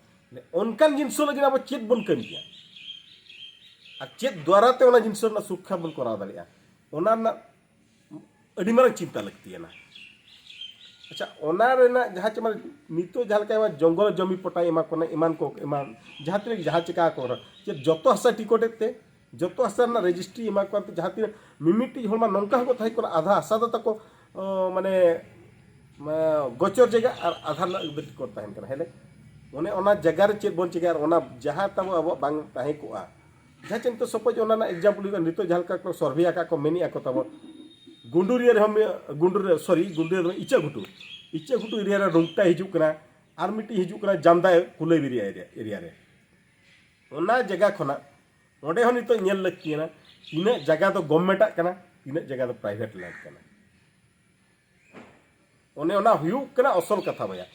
ᱚᱱᱠᱟᱱ ᱡᱤᱱᱤᱥ ᱞᱟᱹᱜᱤᱫ ᱟᱵᱚ ᱪᱮᱫ ᱵᱚᱱ ᱠᱟᱹᱢᱤᱭᱟ ᱟᱨ ᱪᱮᱫ ᱫᱣᱟᱨᱟ ᱛᱮ ᱚᱱᱟ ᱡᱤᱱᱤᱥ ᱨᱮᱱᱟᱜ ᱥᱩᱨᱚᱠᱠᱷᱟ ᱵᱚᱱ ᱠᱚᱨᱟᱣ ᱫᱟᱲᱮᱭᱟᱜᱼᱟ, ᱚᱱᱟ ᱨᱮᱱᱟᱜ ᱟᱹᱰᱤ ᱢᱟᱨᱟᱝ ᱪᱤᱱᱛᱟ ᱞᱟᱹᱠᱛᱤᱭᱟᱱᱟ᱾ ᱟᱪᱪᱷᱟ, ᱚᱱᱟ ᱨᱮᱱᱟᱜ ᱡᱟᱦᱟᱸ ᱪᱮ ᱢᱟᱱᱮ ᱱᱤᱛᱚᱜ ᱡᱟᱦᱟᱸ ᱞᱮᱠᱟ ᱡᱚᱝᱜᱚᱞ ᱡᱚᱢᱤ ᱯᱚᱴᱟᱭ ᱮᱢᱟ ᱠᱚ ᱠᱟᱱᱟ, ᱮᱢᱟᱱ ᱠᱚ ᱮᱢᱟᱱ, ᱡᱟᱦᱟᱸ ᱛᱤᱱᱟᱹᱜ ᱡᱟᱦᱟᱸ ᱪᱤᱠᱟ ᱠᱚ ᱨᱮᱦᱚᱸ, ᱪᱮᱫ ᱡᱚᱛᱚ ᱦᱟᱥᱟ ᱴᱤᱠᱚᱴ ᱮᱫ ᱛᱮ, ᱡᱚᱛᱚ ᱦᱟᱥᱟ ᱨᱮᱱᱟᱜ ᱨᱮᱡᱤᱥᱴᱨᱤ ᱮᱢᱟ ᱠᱚᱣᱟ᱾ ᱡᱟᱦᱟᱸ ᱛᱤᱱᱟᱹᱜ ᱢᱤᱢᱤᱫᱴᱤᱡ ᱦᱚᱲ ᱢᱟ ᱱᱚᱝᱠᱟ ᱦᱚᱸᱠᱚ ᱛᱟᱦᱮᱸ ᱠᱟᱱᱟ, ᱟᱫᱷᱟ ᱦᱟᱥᱟ ᱫᱚ ᱛᱟᱠᱚ, ᱚ, ᱢᱟᱱᱮ, ᱢᱟ, ᱜᱚᱪᱚᱨ ᱡᱟᱭᱜᱟ ᱟᱨ ᱟᱫᱷᱟ ᱨᱮᱱᱟᱜ ᱵᱮᱫ ᱠᱚ ᱛᱟᱦᱮᱱ ᱠᱟᱱᱟ᱾ ᱦᱮᱸ, ᱚᱱᱮ ᱚᱱᱟ ᱡᱟᱭᱜᱟ ᱨᱮ ᱪᱮᱫ ᱵᱚᱱ ᱪᱤᱠᱟᱹᱭᱟ? ᱟᱨ ᱚᱱᱟ ᱡᱟᱦᱟᱸ ᱛᱟᱵᱚ ᱟᱵᱚᱣᱟᱜ ᱵᱟᱝ ᱛᱟᱦᱮᱸ ᱠᱚᱜᱼᱟ, ᱡᱟᱦᱟᱸ ᱪᱮ ᱱᱤᱛᱚᱜ ᱥᱟᱯᱳᱡᱽ ᱚᱱᱟ ᱨᱮᱱᱟᱜ ᱮᱠᱡᱟᱢᱯᱚᱞ ᱦᱩᱭᱩᱜᱼᱟ, ᱱᱤᱛᱚᱜ ᱡᱟᱦᱟᱸ ᱞᱮᱠᱟ ᱠᱚ ᱥᱚᱨᱵᱷᱮ ᱟᱠᱟᱫ ᱠᱚ, ᱢᱮᱱᱮᱫᱼᱟ ᱠᱚ ᱛᱟᱵᱚ, ᱜᱩᱰᱩᱨᱤᱭᱟᱹ ᱨᱮᱦᱚᱸ ᱢᱤ-, ᱜᱩᱰᱩᱨᱤᱭᱟᱹ, ᱥᱚᱨᱤ, ᱜᱩᱰᱩᱨᱤᱭᱟᱹ ᱫᱚ ᱵᱟᱝ, ᱤᱪᱟᱹᱜᱷᱩᱴᱩ, ᱤᱪᱟᱹᱜᱷᱩᱴᱩ ᱮᱨᱤᱭᱟ ᱨᱮ ᱨᱩᱝᱴᱟ ᱦᱤᱡᱩᱜ ᱠᱟᱱᱟ, ᱟᱨ ᱢᱤᱫᱴᱤᱡ ᱦᱤᱡᱩᱜ ᱠᱟᱱᱟ ᱡᱟᱢᱫᱟ ᱠᱩᱞᱟᱹᱭᱵᱤᱨᱤ ᱮᱨᱤᱭᱟ, ᱮᱨᱤᱭᱟ ᱨᱮ᱾ ᱚᱱᱟ ᱡᱟᱭᱜᱟ ᱠᱷᱚᱱᱟᱜ ᱚᱸᱰᱮ ᱦᱚᱸ ᱱᱤᱛᱚᱜ ᱧᱮᱞ ᱞᱟᱹᱠᱛᱤᱭᱟᱱᱟ, ᱛᱤᱱᱟᱹᱜ ᱡᱟᱭᱜᱟ ᱫᱚ ᱜᱚᱵᱷᱢᱮᱱᱴᱟᱜ ᱠᱟᱱᱟ, ᱛᱤᱱᱟᱹᱜ ᱡᱟᱭᱜᱟ ᱫᱚ ᱯᱨᱟᱭᱵᱷᱮᱴ ᱞᱮᱱᱰ ᱠᱟᱱᱟ᱾ ᱚᱱᱮ ᱚᱱᱟ ᱦᱩᱭᱩᱜ ᱠᱟᱱᱟ ᱟᱥᱚᱞ ᱠᱟᱛᱷᱟ ᱵᱚᱭᱟ᱾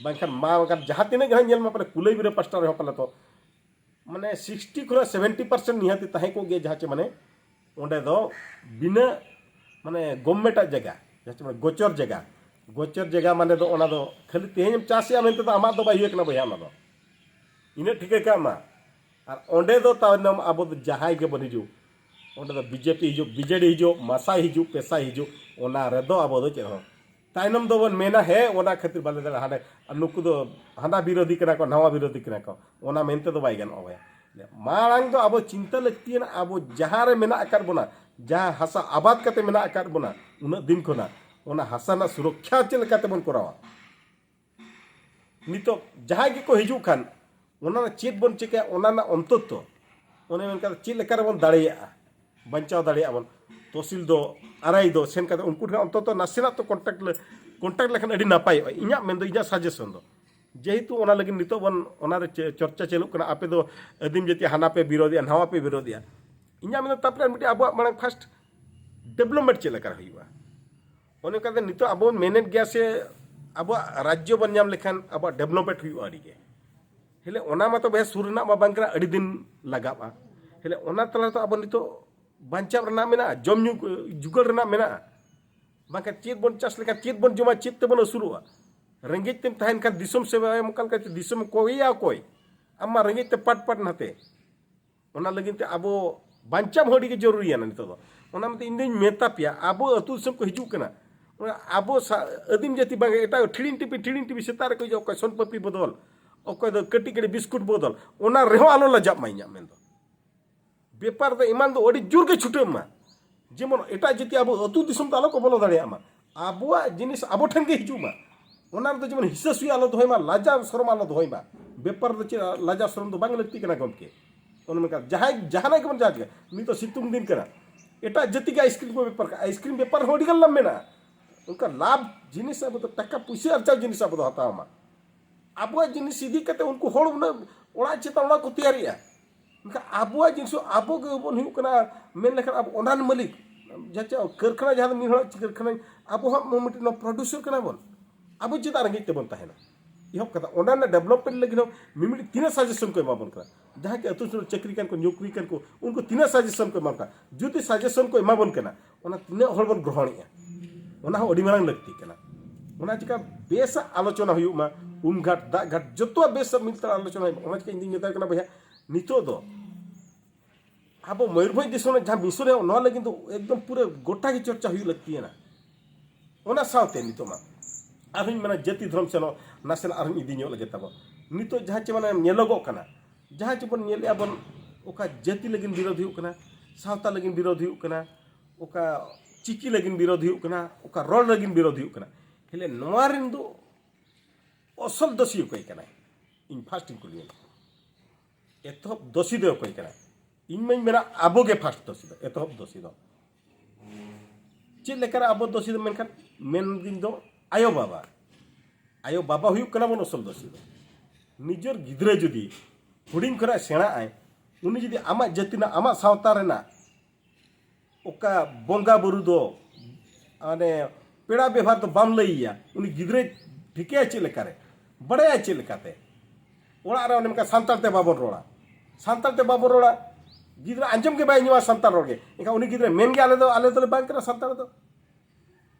ᱵᱟᱝᱠᱷᱟᱱ ᱢᱟ, ᱵᱟᱝᱠᱷᱟᱱ ᱡᱟᱦᱟᱸ ᱛᱤᱱᱟᱹᱜ ᱜᱮ ᱦᱟᱸᱜ ᱧᱮᱞ ᱢᱟ ᱯᱟᱞᱮ ᱠᱩᱞᱟᱹᱭᱵᱤᱨᱤ ᱯᱟᱥᱴᱟ ᱨᱮᱦᱚᱸ ᱯᱟᱞᱮ ᱛᱚ ᱢᱟᱱᱮ ᱥᱤᱠᱥᱴᱤ ᱠᱷᱚᱱᱟᱜ ᱥᱮᱵᱷᱮᱱᱴᱤ ᱯᱟᱨᱥᱮᱱᱴ ᱱᱤᱦᱟᱹᱛᱤ ᱛᱟᱦᱮᱸ ᱠᱚᱜ ᱜᱮᱭᱟ, ᱡᱟᱦᱟᱸ ᱪᱮ ᱢᱟᱱᱮ ᱚᱸᱰᱮ ᱫᱚ ᱵᱤᱱᱟᱹ ᱢᱟᱱᱮ ᱜᱚᱵᱷᱢᱮᱱᱴᱟᱜ ᱡᱟᱭᱜᱟ, ᱡᱟᱦᱟᱸ ᱪᱮ ᱢᱟᱱᱮ ᱜᱚᱪᱚᱨ ᱡᱟᱭᱜᱟ, ᱜᱚᱪᱚᱨ ᱡᱟᱭᱜᱟ ᱢᱟᱱᱮ ᱫᱚ ᱚᱱᱟ ᱫᱚ ᱠᱷᱟᱹᱞᱤ ᱛᱮᱦᱮᱧ ᱮᱢ ᱪᱟᱥᱮᱜᱼᱟ ᱢᱮᱱᱛᱮ ᱫᱚ ᱟᱢᱟᱜ ᱫᱚ ᱵᱟᱭ ᱦᱩᱭᱩᱜ ᱠᱟᱱᱟ ᱵᱚᱭᱦᱟ, ᱚᱱᱟ ᱫᱚ ᱤᱱᱟᱹᱜ ᱴᱷᱤᱠᱟᱹ ᱠᱟᱜ ᱢᱟ᱾ ᱟᱨ ᱚᱸᱰᱮ ᱫᱚ ᱛᱟᱭᱱᱚᱢ ᱟᱵᱚ ᱫᱚ ᱡᱟᱦᱟᱸᱭ ᱜᱮᱵᱚᱱ ᱦᱤᱡᱩᱜ, ᱚᱸᱰᱮ ᱫᱚ ᱵᱤᱡᱮᱯᱤ ᱦᱤᱡᱩᱜ, ᱵᱤᱡᱮᱰᱤ ᱦᱤᱡᱩᱜ, ᱢᱟᱥᱟᱭ ᱦᱤᱡᱩᱜ, ᱯᱮᱥᱟᱭ ᱦᱤᱡᱩᱜ, ᱚᱱᱟ ᱨᱮᱫᱚ ᱟᱵᱚ ᱫᱚ ᱪᱮᱫ ᱦᱚᱸ ᱛᱟᱭᱱᱚᱢ ᱫᱚᱵᱚᱱ ᱢᱮᱱᱟ, ᱦᱮᱸ, ᱚᱱᱟ ᱠᱷᱟᱹᱛᱤᱨ ᱵᱟᱞᱮ ᱫᱟᱲᱮᱭᱟᱜᱼᱟ, ᱦᱟᱸᱰᱮ ᱟᱨ ᱱᱩᱠᱩ ᱫᱚ ᱦᱟᱱᱟ ᱵᱤᱨᱳᱫᱷᱤ ᱠᱟᱱᱟ ᱠᱚ, ᱱᱟᱣᱟ ᱵᱤᱨᱳᱫᱷᱤ ᱠᱟᱱᱟ ᱠᱚ, ᱚᱱᱟ ᱢᱮᱱᱛᱮ ᱫᱚ ᱵᱟᱭ ᱜᱟᱱᱚᱜᱼᱟ ᱵᱚᱭᱦᱟ᱾ ᱢᱟᱲᱟᱝ ᱫᱚ ᱟᱵᱚ ᱪᱤᱱᱛᱟᱹ ᱞᱟᱹᱠᱛᱤᱭᱟᱱᱟ, ᱟᱵᱚ ᱡᱟᱦᱟᱸ ᱨᱮ ᱢᱮᱱᱟᱜ ᱟᱠᱟᱫ ᱵᱚᱱᱟ, ᱡᱟᱦᱟᱸ ᱦᱟᱥᱟ ᱟᱵᱟᱫ ᱠᱟᱛᱮ ᱢᱮᱱᱟᱜ ᱟᱠᱟᱫ ᱵᱚᱱᱟ ᱩᱱᱟᱹᱜ ᱫᱤᱱ ᱠᱷᱚᱱᱟᱜ, ᱚᱱᱟ ᱦᱟᱥᱟ ᱨᱮᱱᱟᱜ ᱥᱩᱨᱚᱠᱠᱷᱟ ᱪᱮᱫ ᱞᱮᱠᱟᱛᱮ ᱵᱚᱱ ᱠᱚᱨᱟᱣᱟ? ᱱᱤᱛᱚᱜ ᱡᱟᱦᱟᱸᱭ ᱜᱮᱠᱚ ᱦᱤᱡᱩᱜ ᱠᱷᱟᱱ, ᱚᱱᱟ ᱨᱮᱱᱟᱜ ᱪᱮᱫ ᱵᱚᱱ ᱪᱤᱠᱟᱹᱭᱟ, ᱚᱱᱟ ᱨᱮᱱᱟᱜ ᱚᱱᱛᱚᱛᱚ ᱚᱱᱮ ᱢᱮᱱ ᱠᱟᱛᱮ ᱪᱮᱫ ᱞᱮᱠᱟ ᱨᱮᱵᱚᱱ ᱫᱟᱲᱮᱭᱟᱜᱼᱟ, ᱵᱟᱧᱪᱟᱣ ᱫᱟᱲᱮᱭᱟᱜᱼᱟ ᱵᱚᱱ, ᱛᱚᱦᱥᱤᱞ ᱫᱚ, ᱟᱨᱟᱭ ᱫᱚ ᱥᱮᱱ ᱠᱟᱛᱮ ᱩᱱᱠᱩ ᱴᱷᱮᱱ ᱚᱱᱛᱚᱛᱚ ᱱᱟᱥᱮᱱᱟᱜ ᱛᱚ ᱠᱚᱱᱴᱟᱠᱴ ᱞᱮ-, ᱠᱚᱱᱴᱟᱠᱴ ᱞᱮᱠᱷᱟᱱ ᱟᱹᱰᱤ ᱱᱟᱯᱟᱭᱚᱜᱼᱟ, ᱤᱧᱟᱹᱜ ᱢᱮᱱᱫᱚ, ᱤᱧᱟᱹᱜ ᱥᱟᱡᱮᱥᱚᱱ ᱫᱚ᱾ ᱡᱮᱦᱮᱛᱩ ᱚᱱᱟ ᱞᱟᱹᱜᱤᱫ ᱱᱤᱛᱚᱜ ᱵᱚᱱ ᱚᱱᱟᱨᱮ ᱪᱮ-, ᱪᱚᱨᱪᱟ ᱪᱟᱹᱞᱩᱜ ᱠᱟᱱᱟ, ᱟᱯᱮ ᱫᱚ ᱟᱹᱫᱤᱢ ᱡᱟᱹᱛᱤ ᱦᱟᱱᱟ ᱯᱮ ᱵᱤᱨᱳᱫᱮᱜᱼᱟ, ᱱᱟᱣᱟ ᱯᱮ ᱵᱤᱨᱳᱫᱮᱜᱼᱟ᱾ ᱤᱧᱟᱹᱜ ᱢᱮᱱᱫᱚ ᱛᱟᱨᱯᱚᱨᱮ ᱟᱨ ᱢᱤᱫᱴᱮᱱ ᱟᱵᱚᱣᱟᱜ ᱢᱟᱲᱟᱝ ᱯᱷᱟᱥᱴ ᱰᱮᱵᱷᱞᱚᱯᱢᱮᱱᱴ ᱪᱮᱫ ᱞᱮᱠᱟ ᱦᱩᱭᱩᱜᱼᱟ? ᱚᱱᱮ ᱚᱱᱠᱟᱛᱮ ᱱᱤᱛᱚᱜ ᱟᱵᱚ ᱵᱚᱱ ᱢᱮᱱᱮᱫ ᱜᱮᱭᱟ ᱥᱮ ᱟᱵᱚᱣᱟᱜ ᱨᱟᱡᱽᱡᱚ ᱵᱚᱱ ᱧᱟᱢ ᱞᱮᱠᱷᱟᱱ ᱟᱵᱚᱣᱟᱜ ᱰᱮᱵᱷᱞᱚᱯᱢᱮᱱᱴ ᱦᱩᱭᱩᱜᱼᱟ ᱟᱹᱰᱤ ᱜᱮ᱾ ᱦᱮᱞᱮ ᱚᱱᱟ ᱢᱟᱛᱚ ᱵᱮᱥ ᱥᱩᱨ ᱨᱮᱱᱟᱜ ᱢᱟ ᱵᱟᱝ ᱠᱟᱱᱟ, ᱟᱹᱰᱤ ᱫᱤᱱ ᱞᱟᱜᱟᱜᱼᱟ᱾ ᱦᱮᱞᱮ ᱚᱱᱟ ᱛᱟᱞᱟ ᱨᱮᱫᱚ ᱟᱵᱚ ᱱᱤᱛᱚᱜ ᱵᱟᱧᱪᱟᱣ ᱨᱮᱱᱟᱜ ᱢᱮᱱᱟᱜᱼᱟ, ᱡᱚᱢ ᱧᱩ ᱡᱩᱜᱟᱹᱲ ᱨᱮᱱᱟᱜ ᱢᱮᱱᱟᱜᱼᱟ᱾ ᱵᱟᱝᱠᱷᱟᱱ ᱪᱮᱫ ᱵᱚᱱ ᱪᱟᱥ ᱞᱮᱠᱷᱟᱱ ᱪᱮᱫ ᱵᱚᱱ ᱡᱚᱢᱟ, ᱪᱮᱫ ᱛᱮᱵᱚᱱ ᱟᱹᱥᱩᱞᱚᱜᱼᱟ? ᱨᱮᱸᱜᱮᱡ ᱛᱮᱢ ᱛᱟᱦᱮᱱ ᱠᱷᱟᱱ ᱫᱤᱥᱚᱢ ᱥᱮᱵᱟᱭᱟᱢ ᱚᱠᱟ ᱞᱮᱠᱟᱛᱮ? ᱫᱤᱥᱚᱢ ᱠᱚᱭᱮᱭᱟ ᱚᱠᱚᱭ? ᱟᱢ ᱢᱟ ᱨᱮᱸᱜᱮᱡ ᱛᱮ ᱯᱟᱴ ᱯᱟᱴ ᱱᱟᱛᱮ᱾ ᱚᱱᱟ ᱞᱟᱹᱜᱤᱫ ᱛᱮ ᱟᱵᱚ ᱵᱟᱧᱪᱟᱣ ᱦᱚᱸ ᱟᱹᱰᱤ ᱜᱮ ᱡᱚᱨᱩᱨᱤᱭᱟᱱᱟ ᱱᱤᱛᱚᱜ ᱫᱚ᱾ ᱚᱱᱟ ᱢᱮᱱᱛᱮ ᱤᱧ ᱫᱩᱧ ᱢᱮᱛᱟ ᱯᱮᱭᱟ, ᱟᱵᱚ ᱟᱹᱛᱩ ᱫᱤᱥᱚᱢ ᱠᱚ ᱦᱤᱡᱩᱜ ᱠᱟᱱᱟ, ᱚᱱᱟ ᱟᱵᱚ ᱥᱟ- ᱟᱹᱫᱤᱢ ᱡᱟᱹᱛᱤ ᱵᱟᱝ, ᱮᱴᱟᱜ ᱴᱷᱤᱲᱤᱝ ᱴᱤᱯᱤ ᱴᱷᱤᱲᱤᱝ ᱴᱤᱯᱤ ᱥᱮᱛᱟᱜ ᱨᱮᱠᱚ ᱦᱤᱡᱩᱜᱼᱟ, ᱚᱠᱚᱭ ᱥᱚᱱᱯᱟᱯᱤ ᱵᱚᱫᱚᱞ, ᱚᱠᱚᱭ ᱫᱚ ᱠᱟᱹᱴᱤᱡ ᱠᱟᱹᱴᱤᱡ ᱵᱤᱥᱠᱩᱴ ᱵᱚᱫᱚᱞ, ᱚᱱᱟ ᱨᱮᱦᱚᱸ ᱟᱞᱚ ᱞᱟᱡᱟᱜ ᱢᱟ ᱤᱧᱟᱹᱜ ᱢᱮᱱ ᱫᱚ᱾ ᱵᱮᱯᱟᱨ ᱫᱚ ᱮᱢᱟᱱ ᱫᱚ ᱟᱹᱰᱤ ᱡᱳᱨ ᱜᱮ ᱪᱷᱩᱴᱟᱹᱜ ᱢᱟ, ᱡᱮᱢᱚᱱ ᱮᱴᱟᱜ ᱡᱟᱹᱛᱤ ᱟᱵᱚ ᱟᱹᱛᱩ ᱫᱤᱥᱚᱢ ᱫᱚ ᱟᱞᱚ ᱠᱚ ᱵᱚᱞᱚ ᱫᱟᱲᱮᱭᱟᱜ ᱢᱟ, ᱟᱵᱚᱣᱟᱜ ᱡᱤᱱᱤᱥ ᱟᱵᱚ ᱴᱷᱮᱱ ᱜᱮ ᱦᱤᱡᱩᱜ ᱢᱟ᱾ ᱚᱱᱟ ᱨᱮᱫᱚ ᱡᱮᱢᱚᱱ ᱦᱤᱥᱟᱹ ᱥᱩᱭᱟᱹ ᱟᱞᱚ ᱫᱚᱦᱚᱭ ᱢᱟ, ᱞᱟᱡᱟᱣ ᱥᱚᱨᱚᱢ ᱟᱞᱚ ᱫᱚᱦᱚᱭ ᱢᱟ᱾ ᱵᱮᱯᱟᱨ ᱫᱚ ᱪᱮᱫ ᱞᱟᱡᱟᱣ ᱥᱚᱨᱚᱢ ᱫᱚ ᱵᱟᱝ ᱞᱟᱹᱠᱛᱤ ᱠᱟᱱᱟ ᱜᱚᱢᱠᱮ᱾ ᱚᱱᱟ ᱢᱮᱱᱠᱷᱟᱱ ᱡᱟᱦᱟᱸᱭ ᱡᱟᱦᱟᱱᱟᱜ ᱜᱮᱵᱚᱱ ᱡᱟᱦᱟᱸ ᱪᱤᱠᱟᱹ, ᱱᱤᱛᱚᱜ ᱥᱤᱛᱩᱝ ᱫᱤᱱ ᱠᱟᱱᱟ, ᱮᱴᱟᱜ ᱡᱟᱹᱛᱤ ᱜᱮ ᱟᱭᱤᱥᱠᱨᱤᱢ ᱠᱚ ᱵᱮᱯᱟᱨ ᱠᱟᱜᱼᱟ, ᱟᱭᱤᱥᱠᱨᱤᱢ ᱵᱮᱯᱟᱨ ᱦᱚᱸ ᱟᱹᱰᱤ ᱜᱟᱱ ᱞᱟᱵᱷ ᱢᱮᱱᱟᱜᱼᱟ᱾ ᱚᱱᱠᱟ ᱞᱟᱵᱷ ᱡᱤᱱᱤᱥ ᱟᱵᱚ ᱫᱚ ᱴᱟᱠᱟ ᱯᱩᱭᱥᱟᱹ ᱟᱨᱡᱟᱣ ᱡᱤᱱᱤᱥ ᱟᱵᱚ ᱫᱚ ᱦᱟᱛᱟᱣ ᱢᱟ᱾ ᱟᱵᱚᱣᱟᱜ ᱡᱤᱱᱤᱥ ᱤᱫᱤ ᱠᱟᱛᱮ ᱩᱱᱠᱩ ᱦᱚᱲ ᱩᱱᱟᱹᱜ ᱚᱲᱟᱜ ᱪᱮᱛᱟᱱ ᱚᱲᱟᱜ ᱠᱚ ᱛᱮᱭᱟᱨᱮᱜᱼᱟ᱾ ᱢᱮᱱᱠᱷᱟᱱ ᱟᱵᱚᱣᱟᱜ ᱡᱤᱱᱤᱥ ᱟᱵᱚ ᱜᱮᱵᱚᱱ ᱦᱩᱭᱩᱜ ᱠᱟᱱᱟ, ᱢᱮᱱ ᱞᱮᱠᱷᱟᱱ ᱟᱵᱚ ᱚᱱᱟ ᱨᱮᱱ ᱢᱟᱹᱞᱤᱠ᱾ ᱡᱟᱦᱟᱸ ᱪᱮ ᱠᱟᱹᱨᱠᱷᱟᱱᱟ, ᱡᱟᱦᱟᱸ ᱫᱚ ᱢᱤᱫ ᱦᱚᱲᱟᱜ ᱠᱟᱹᱨᱠᱷᱟᱱᱟ, ᱟᱵᱚ ᱦᱚᱸ ᱢᱤᱫᱴᱮᱱ ᱱᱚᱣᱟ ᱯᱨᱚᱰᱩᱥᱟᱨ ᱠᱟᱱᱟ ᱵᱚᱱ᱾ ᱟᱵᱚ ᱪᱮᱫᱟᱜ ᱨᱮᱸᱜᱮᱡ ᱛᱮᱵᱚᱱ ᱛᱟᱦᱮᱱᱟ? ᱮᱦᱚᱵ ᱠᱟᱛᱷᱟ, ᱚᱱᱟ ᱨᱮᱱᱟᱜ ᱰᱮᱵᱷᱞᱚᱯᱢᱮᱱᱴ ᱞᱟᱹᱜᱤᱫ ᱦᱚᱸ ᱢᱤᱢᱤᱫ ᱛᱤᱱᱟᱹᱜ ᱥᱟᱡᱮᱥᱚᱱ ᱠᱚ ᱮᱢᱟ ᱵᱚᱱ ᱠᱟᱱᱟ᱾ ᱡᱟᱦᱟᱸᱭ ᱜᱮ ᱟᱹᱛᱩ ᱫᱤᱥᱚᱢ ᱨᱮ ᱪᱟᱹᱠᱨᱤ ᱠᱟᱱ ᱠᱚ, ᱱᱚᱠᱨᱤ ᱠᱟᱱ ᱠᱚ, ᱩᱱᱠᱩ ᱛᱤᱱᱟᱹᱜ ᱥᱟᱡᱮᱥᱚᱱ ᱠᱚ ᱮᱢᱟ ᱵᱚᱱ ᱠᱟᱱᱟ? ᱡᱩᱫᱤ ᱥᱟᱡᱮᱥᱚᱱ ᱠᱚ ᱮᱢᱟ ᱵᱚᱱ ᱠᱟᱱᱟ, ᱚᱱᱟ ᱛᱤᱱᱟᱹᱜ ᱦᱚᱲ ᱵᱚᱱ ᱜᱨᱚᱦᱚᱬᱮᱜᱼᱟ, ᱚᱱᱟ ᱦᱚᱸ ᱟᱹᱰᱤ ᱢᱟᱨᱟᱝ ᱞᱟᱹᱠᱛᱤ ᱠᱟᱱᱟ᱾ ᱚᱱᱟ ᱪᱤᱠᱟ ᱵᱮᱥᱟᱜ ᱟᱞᱳᱪᱚᱱᱟ ᱦᱩᱭᱩᱜ ᱢᱟ, ᱩᱢ ᱜᱷᱟᱴ, ᱫᱟᱜ ᱜᱷᱟᱴ, ᱡᱚᱛᱚᱣᱟᱜ ᱵᱮᱥᱟᱜ ᱢᱤᱫ ᱛᱟᱞᱟ ᱟᱞᱳᱪᱚᱱᱟ ᱦᱩᱭᱩᱜ ᱢᱟ᱾ ᱚᱱᱟ ᱪᱤᱠᱟ ᱤᱧ ᱫᱩᱧ ᱢᱮᱛᱟᱭ ᱠᱟᱱᱟ, ᱵᱚᱭᱦᱟ, ᱱᱤᱛᱚᱜ ᱫᱚ ᱟᱵᱚ ᱢᱚᱭᱩᱨᱵᱷᱚᱸᱡᱽ ᱫᱤᱥᱚᱢ ᱨᱮ ᱡᱟᱦᱟᱸ ᱢᱤᱥᱚᱱ ᱨᱮ, ᱱᱚᱣᱟ ᱞᱟᱹᱜᱤᱫ ᱫᱚ ᱮᱠᱫᱚᱢ ᱯᱩᱨᱟᱹ ᱜᱚᱴᱟ ᱜᱮ ᱪᱚᱨᱪᱟ ᱦᱩᱭᱩᱜ ᱞᱟᱹᱠᱛᱤᱭᱟᱱᱟ᱾ ᱚᱱᱟ ᱥᱟᱶᱛᱮ ᱱᱤᱛᱚᱜ ᱢᱟ ᱟᱨᱦᱚᱸᱧ ᱢᱮᱱᱟ, ᱡᱟᱹᱛᱤ ᱫᱷᱚᱨᱚᱢ ᱥᱮᱱ ᱦᱚᱸ ᱱᱟᱥᱮᱱᱟᱜ ᱟᱨᱦᱚᱸᱧ ᱤᱫᱤ ᱧᱚᱜ ᱞᱮᱜᱮ ᱛᱟᱵᱚ᱾ ᱱᱤᱛᱚᱜ ᱡᱟᱦᱟᱸ ᱪᱮ ᱢᱟᱱᱮ ᱧᱮᱞᱚᱜᱚᱜ ᱠᱟᱱᱟ, ᱡᱟᱦᱟᱸ ᱪᱮ ᱵᱚᱱ ᱧᱮᱞᱮᱜᱼᱟ ᱵᱚᱱ, ᱚᱠᱟ ᱡᱟᱹᱛᱤ ᱞᱟᱹᱜᱤᱫ ᱵᱤᱨᱳᱫᱷ ᱦᱩᱭᱩᱜ ᱠᱟᱱᱟ, ᱥᱟᱶᱛᱟ ᱞᱟᱹᱜᱤᱫ ᱵᱤᱨᱳᱫᱷ ᱦᱩᱭᱩᱜ ᱠᱟᱱᱟ, ᱚᱠᱟ ᱪᱤᱠᱤ ᱞᱟᱹᱜᱤᱫ ᱵᱤᱨᱳᱫᱷ ᱦᱩᱭᱩᱜ ᱠᱟᱱᱟ, ᱚᱠᱟ ᱨᱚᱲ ᱞᱟᱹᱜᱤᱫ ᱵᱤᱨᱳᱫᱷ ᱦᱩᱭᱩᱜ ᱠᱟᱱᱟ, ᱦᱮᱞᱮ ᱱᱚᱣᱟ ᱨᱮᱱ ᱫᱚ ᱚᱥᱚᱞ ᱫᱳᱥᱤ ᱚᱠᱚᱭ ᱠᱟᱱᱟᱭ? ᱤᱧ ᱯᱷᱟᱥᱴ ᱤᱧ ᱠᱩᱞᱤᱭᱮᱫ, ᱮᱛᱚᱦᱚᱵ ᱫᱳᱥᱤ ᱫᱚ ᱚᱠᱚᱭ ᱠᱟᱱᱟᱭ? ᱤᱧ ᱢᱟᱧ ᱢᱮᱱᱟ ᱟᱵᱚ ᱜᱮ ᱯᱷᱟᱥᱴ ᱫᱳᱥᱤ ᱫᱚ, ᱮᱛᱚᱦᱚᱵ ᱫᱳᱥᱤ ᱫᱚ᱾ ᱪᱮᱫ ᱞᱮᱠᱟᱨᱮ ᱟᱵᱚ ᱫᱳᱥᱤ ᱫᱚ? ᱢᱮᱱᱠᱷᱟᱱ ᱢᱮᱱᱫᱤᱧ ᱫᱚ ᱟᱭᱳ ᱵᱟᱵᱟ, ᱟᱭᱳ ᱵᱟᱵᱟ ᱦᱩᱭᱩᱜ ᱠᱟᱱᱟ ᱵᱚᱱ ᱟᱥᱚᱞ ᱫᱳᱥᱤ ᱫᱚ᱾ ᱱᱤᱡᱮᱨ ᱜᱤᱫᱽᱨᱟᱹ ᱡᱩᱫᱤ ᱦᱩᱰᱤᱧ ᱠᱷᱚᱱᱟᱜ ᱥᱮᱬᱟᱜ ᱟᱭ, ᱩᱱᱤ ᱡᱩᱫᱤ ᱟᱢᱟᱜ ᱡᱟᱹᱛᱤ ᱨᱮᱱᱟᱜ, ᱟᱢᱟᱜ ᱥᱟᱶᱛᱟ ᱨᱮᱱᱟᱜ ᱚᱠᱟ ᱵᱚᱸᱜᱟ ᱵᱩᱨᱩ ᱫᱚ, ᱢᱟᱱᱮ, ᱯᱮᱲᱟ ᱵᱮᱵᱷᱟᱨ ᱫᱚ ᱵᱟᱢ ᱞᱟᱹᱭ ᱟᱭᱟ, ᱩᱱᱤ ᱜᱤᱫᱽᱨᱟᱹᱭ ᱴᱷᱤᱠᱟᱹᱭᱟ ᱪᱮᱫ ᱞᱮᱠᱟᱨᱮ? ᱵᱟᱲᱟᱭᱟ ᱪᱮᱫ ᱞᱮᱠᱟᱛᱮ? ᱚᱲᱟᱜ ᱨᱮ ᱚᱱᱮ ᱚᱱᱠᱟ ᱥᱟᱱᱛᱟᱲ ᱛᱮ ᱵᱟᱵᱚᱱ ᱨᱚᱲᱟ, ᱥᱟᱱᱛᱟᱲ ᱛᱮ ᱵᱟᱵᱚᱱ ᱨᱚᱲᱟ, ᱜᱤᱫᱽᱨᱟᱹ ᱟᱸᱡᱚᱢ ᱜᱮ ᱵᱟᱭ ᱟᱸᱡᱚᱢᱟ ᱥᱟᱱᱛᱟᱲ ᱨᱚᱲ ᱜᱮ᱾ ᱮᱱᱠᱷᱟᱱ ᱩᱱᱤ ᱜᱤᱫᱽᱨᱟᱹ ᱢᱮᱱ ᱜᱮ, "ᱟᱞᱮ ᱫᱚ, ᱟᱞᱮ ᱫᱚᱞᱮ ᱵᱟᱝ ᱠᱟᱱᱟ ᱥᱟᱱᱛᱟᱲ ᱫᱚ,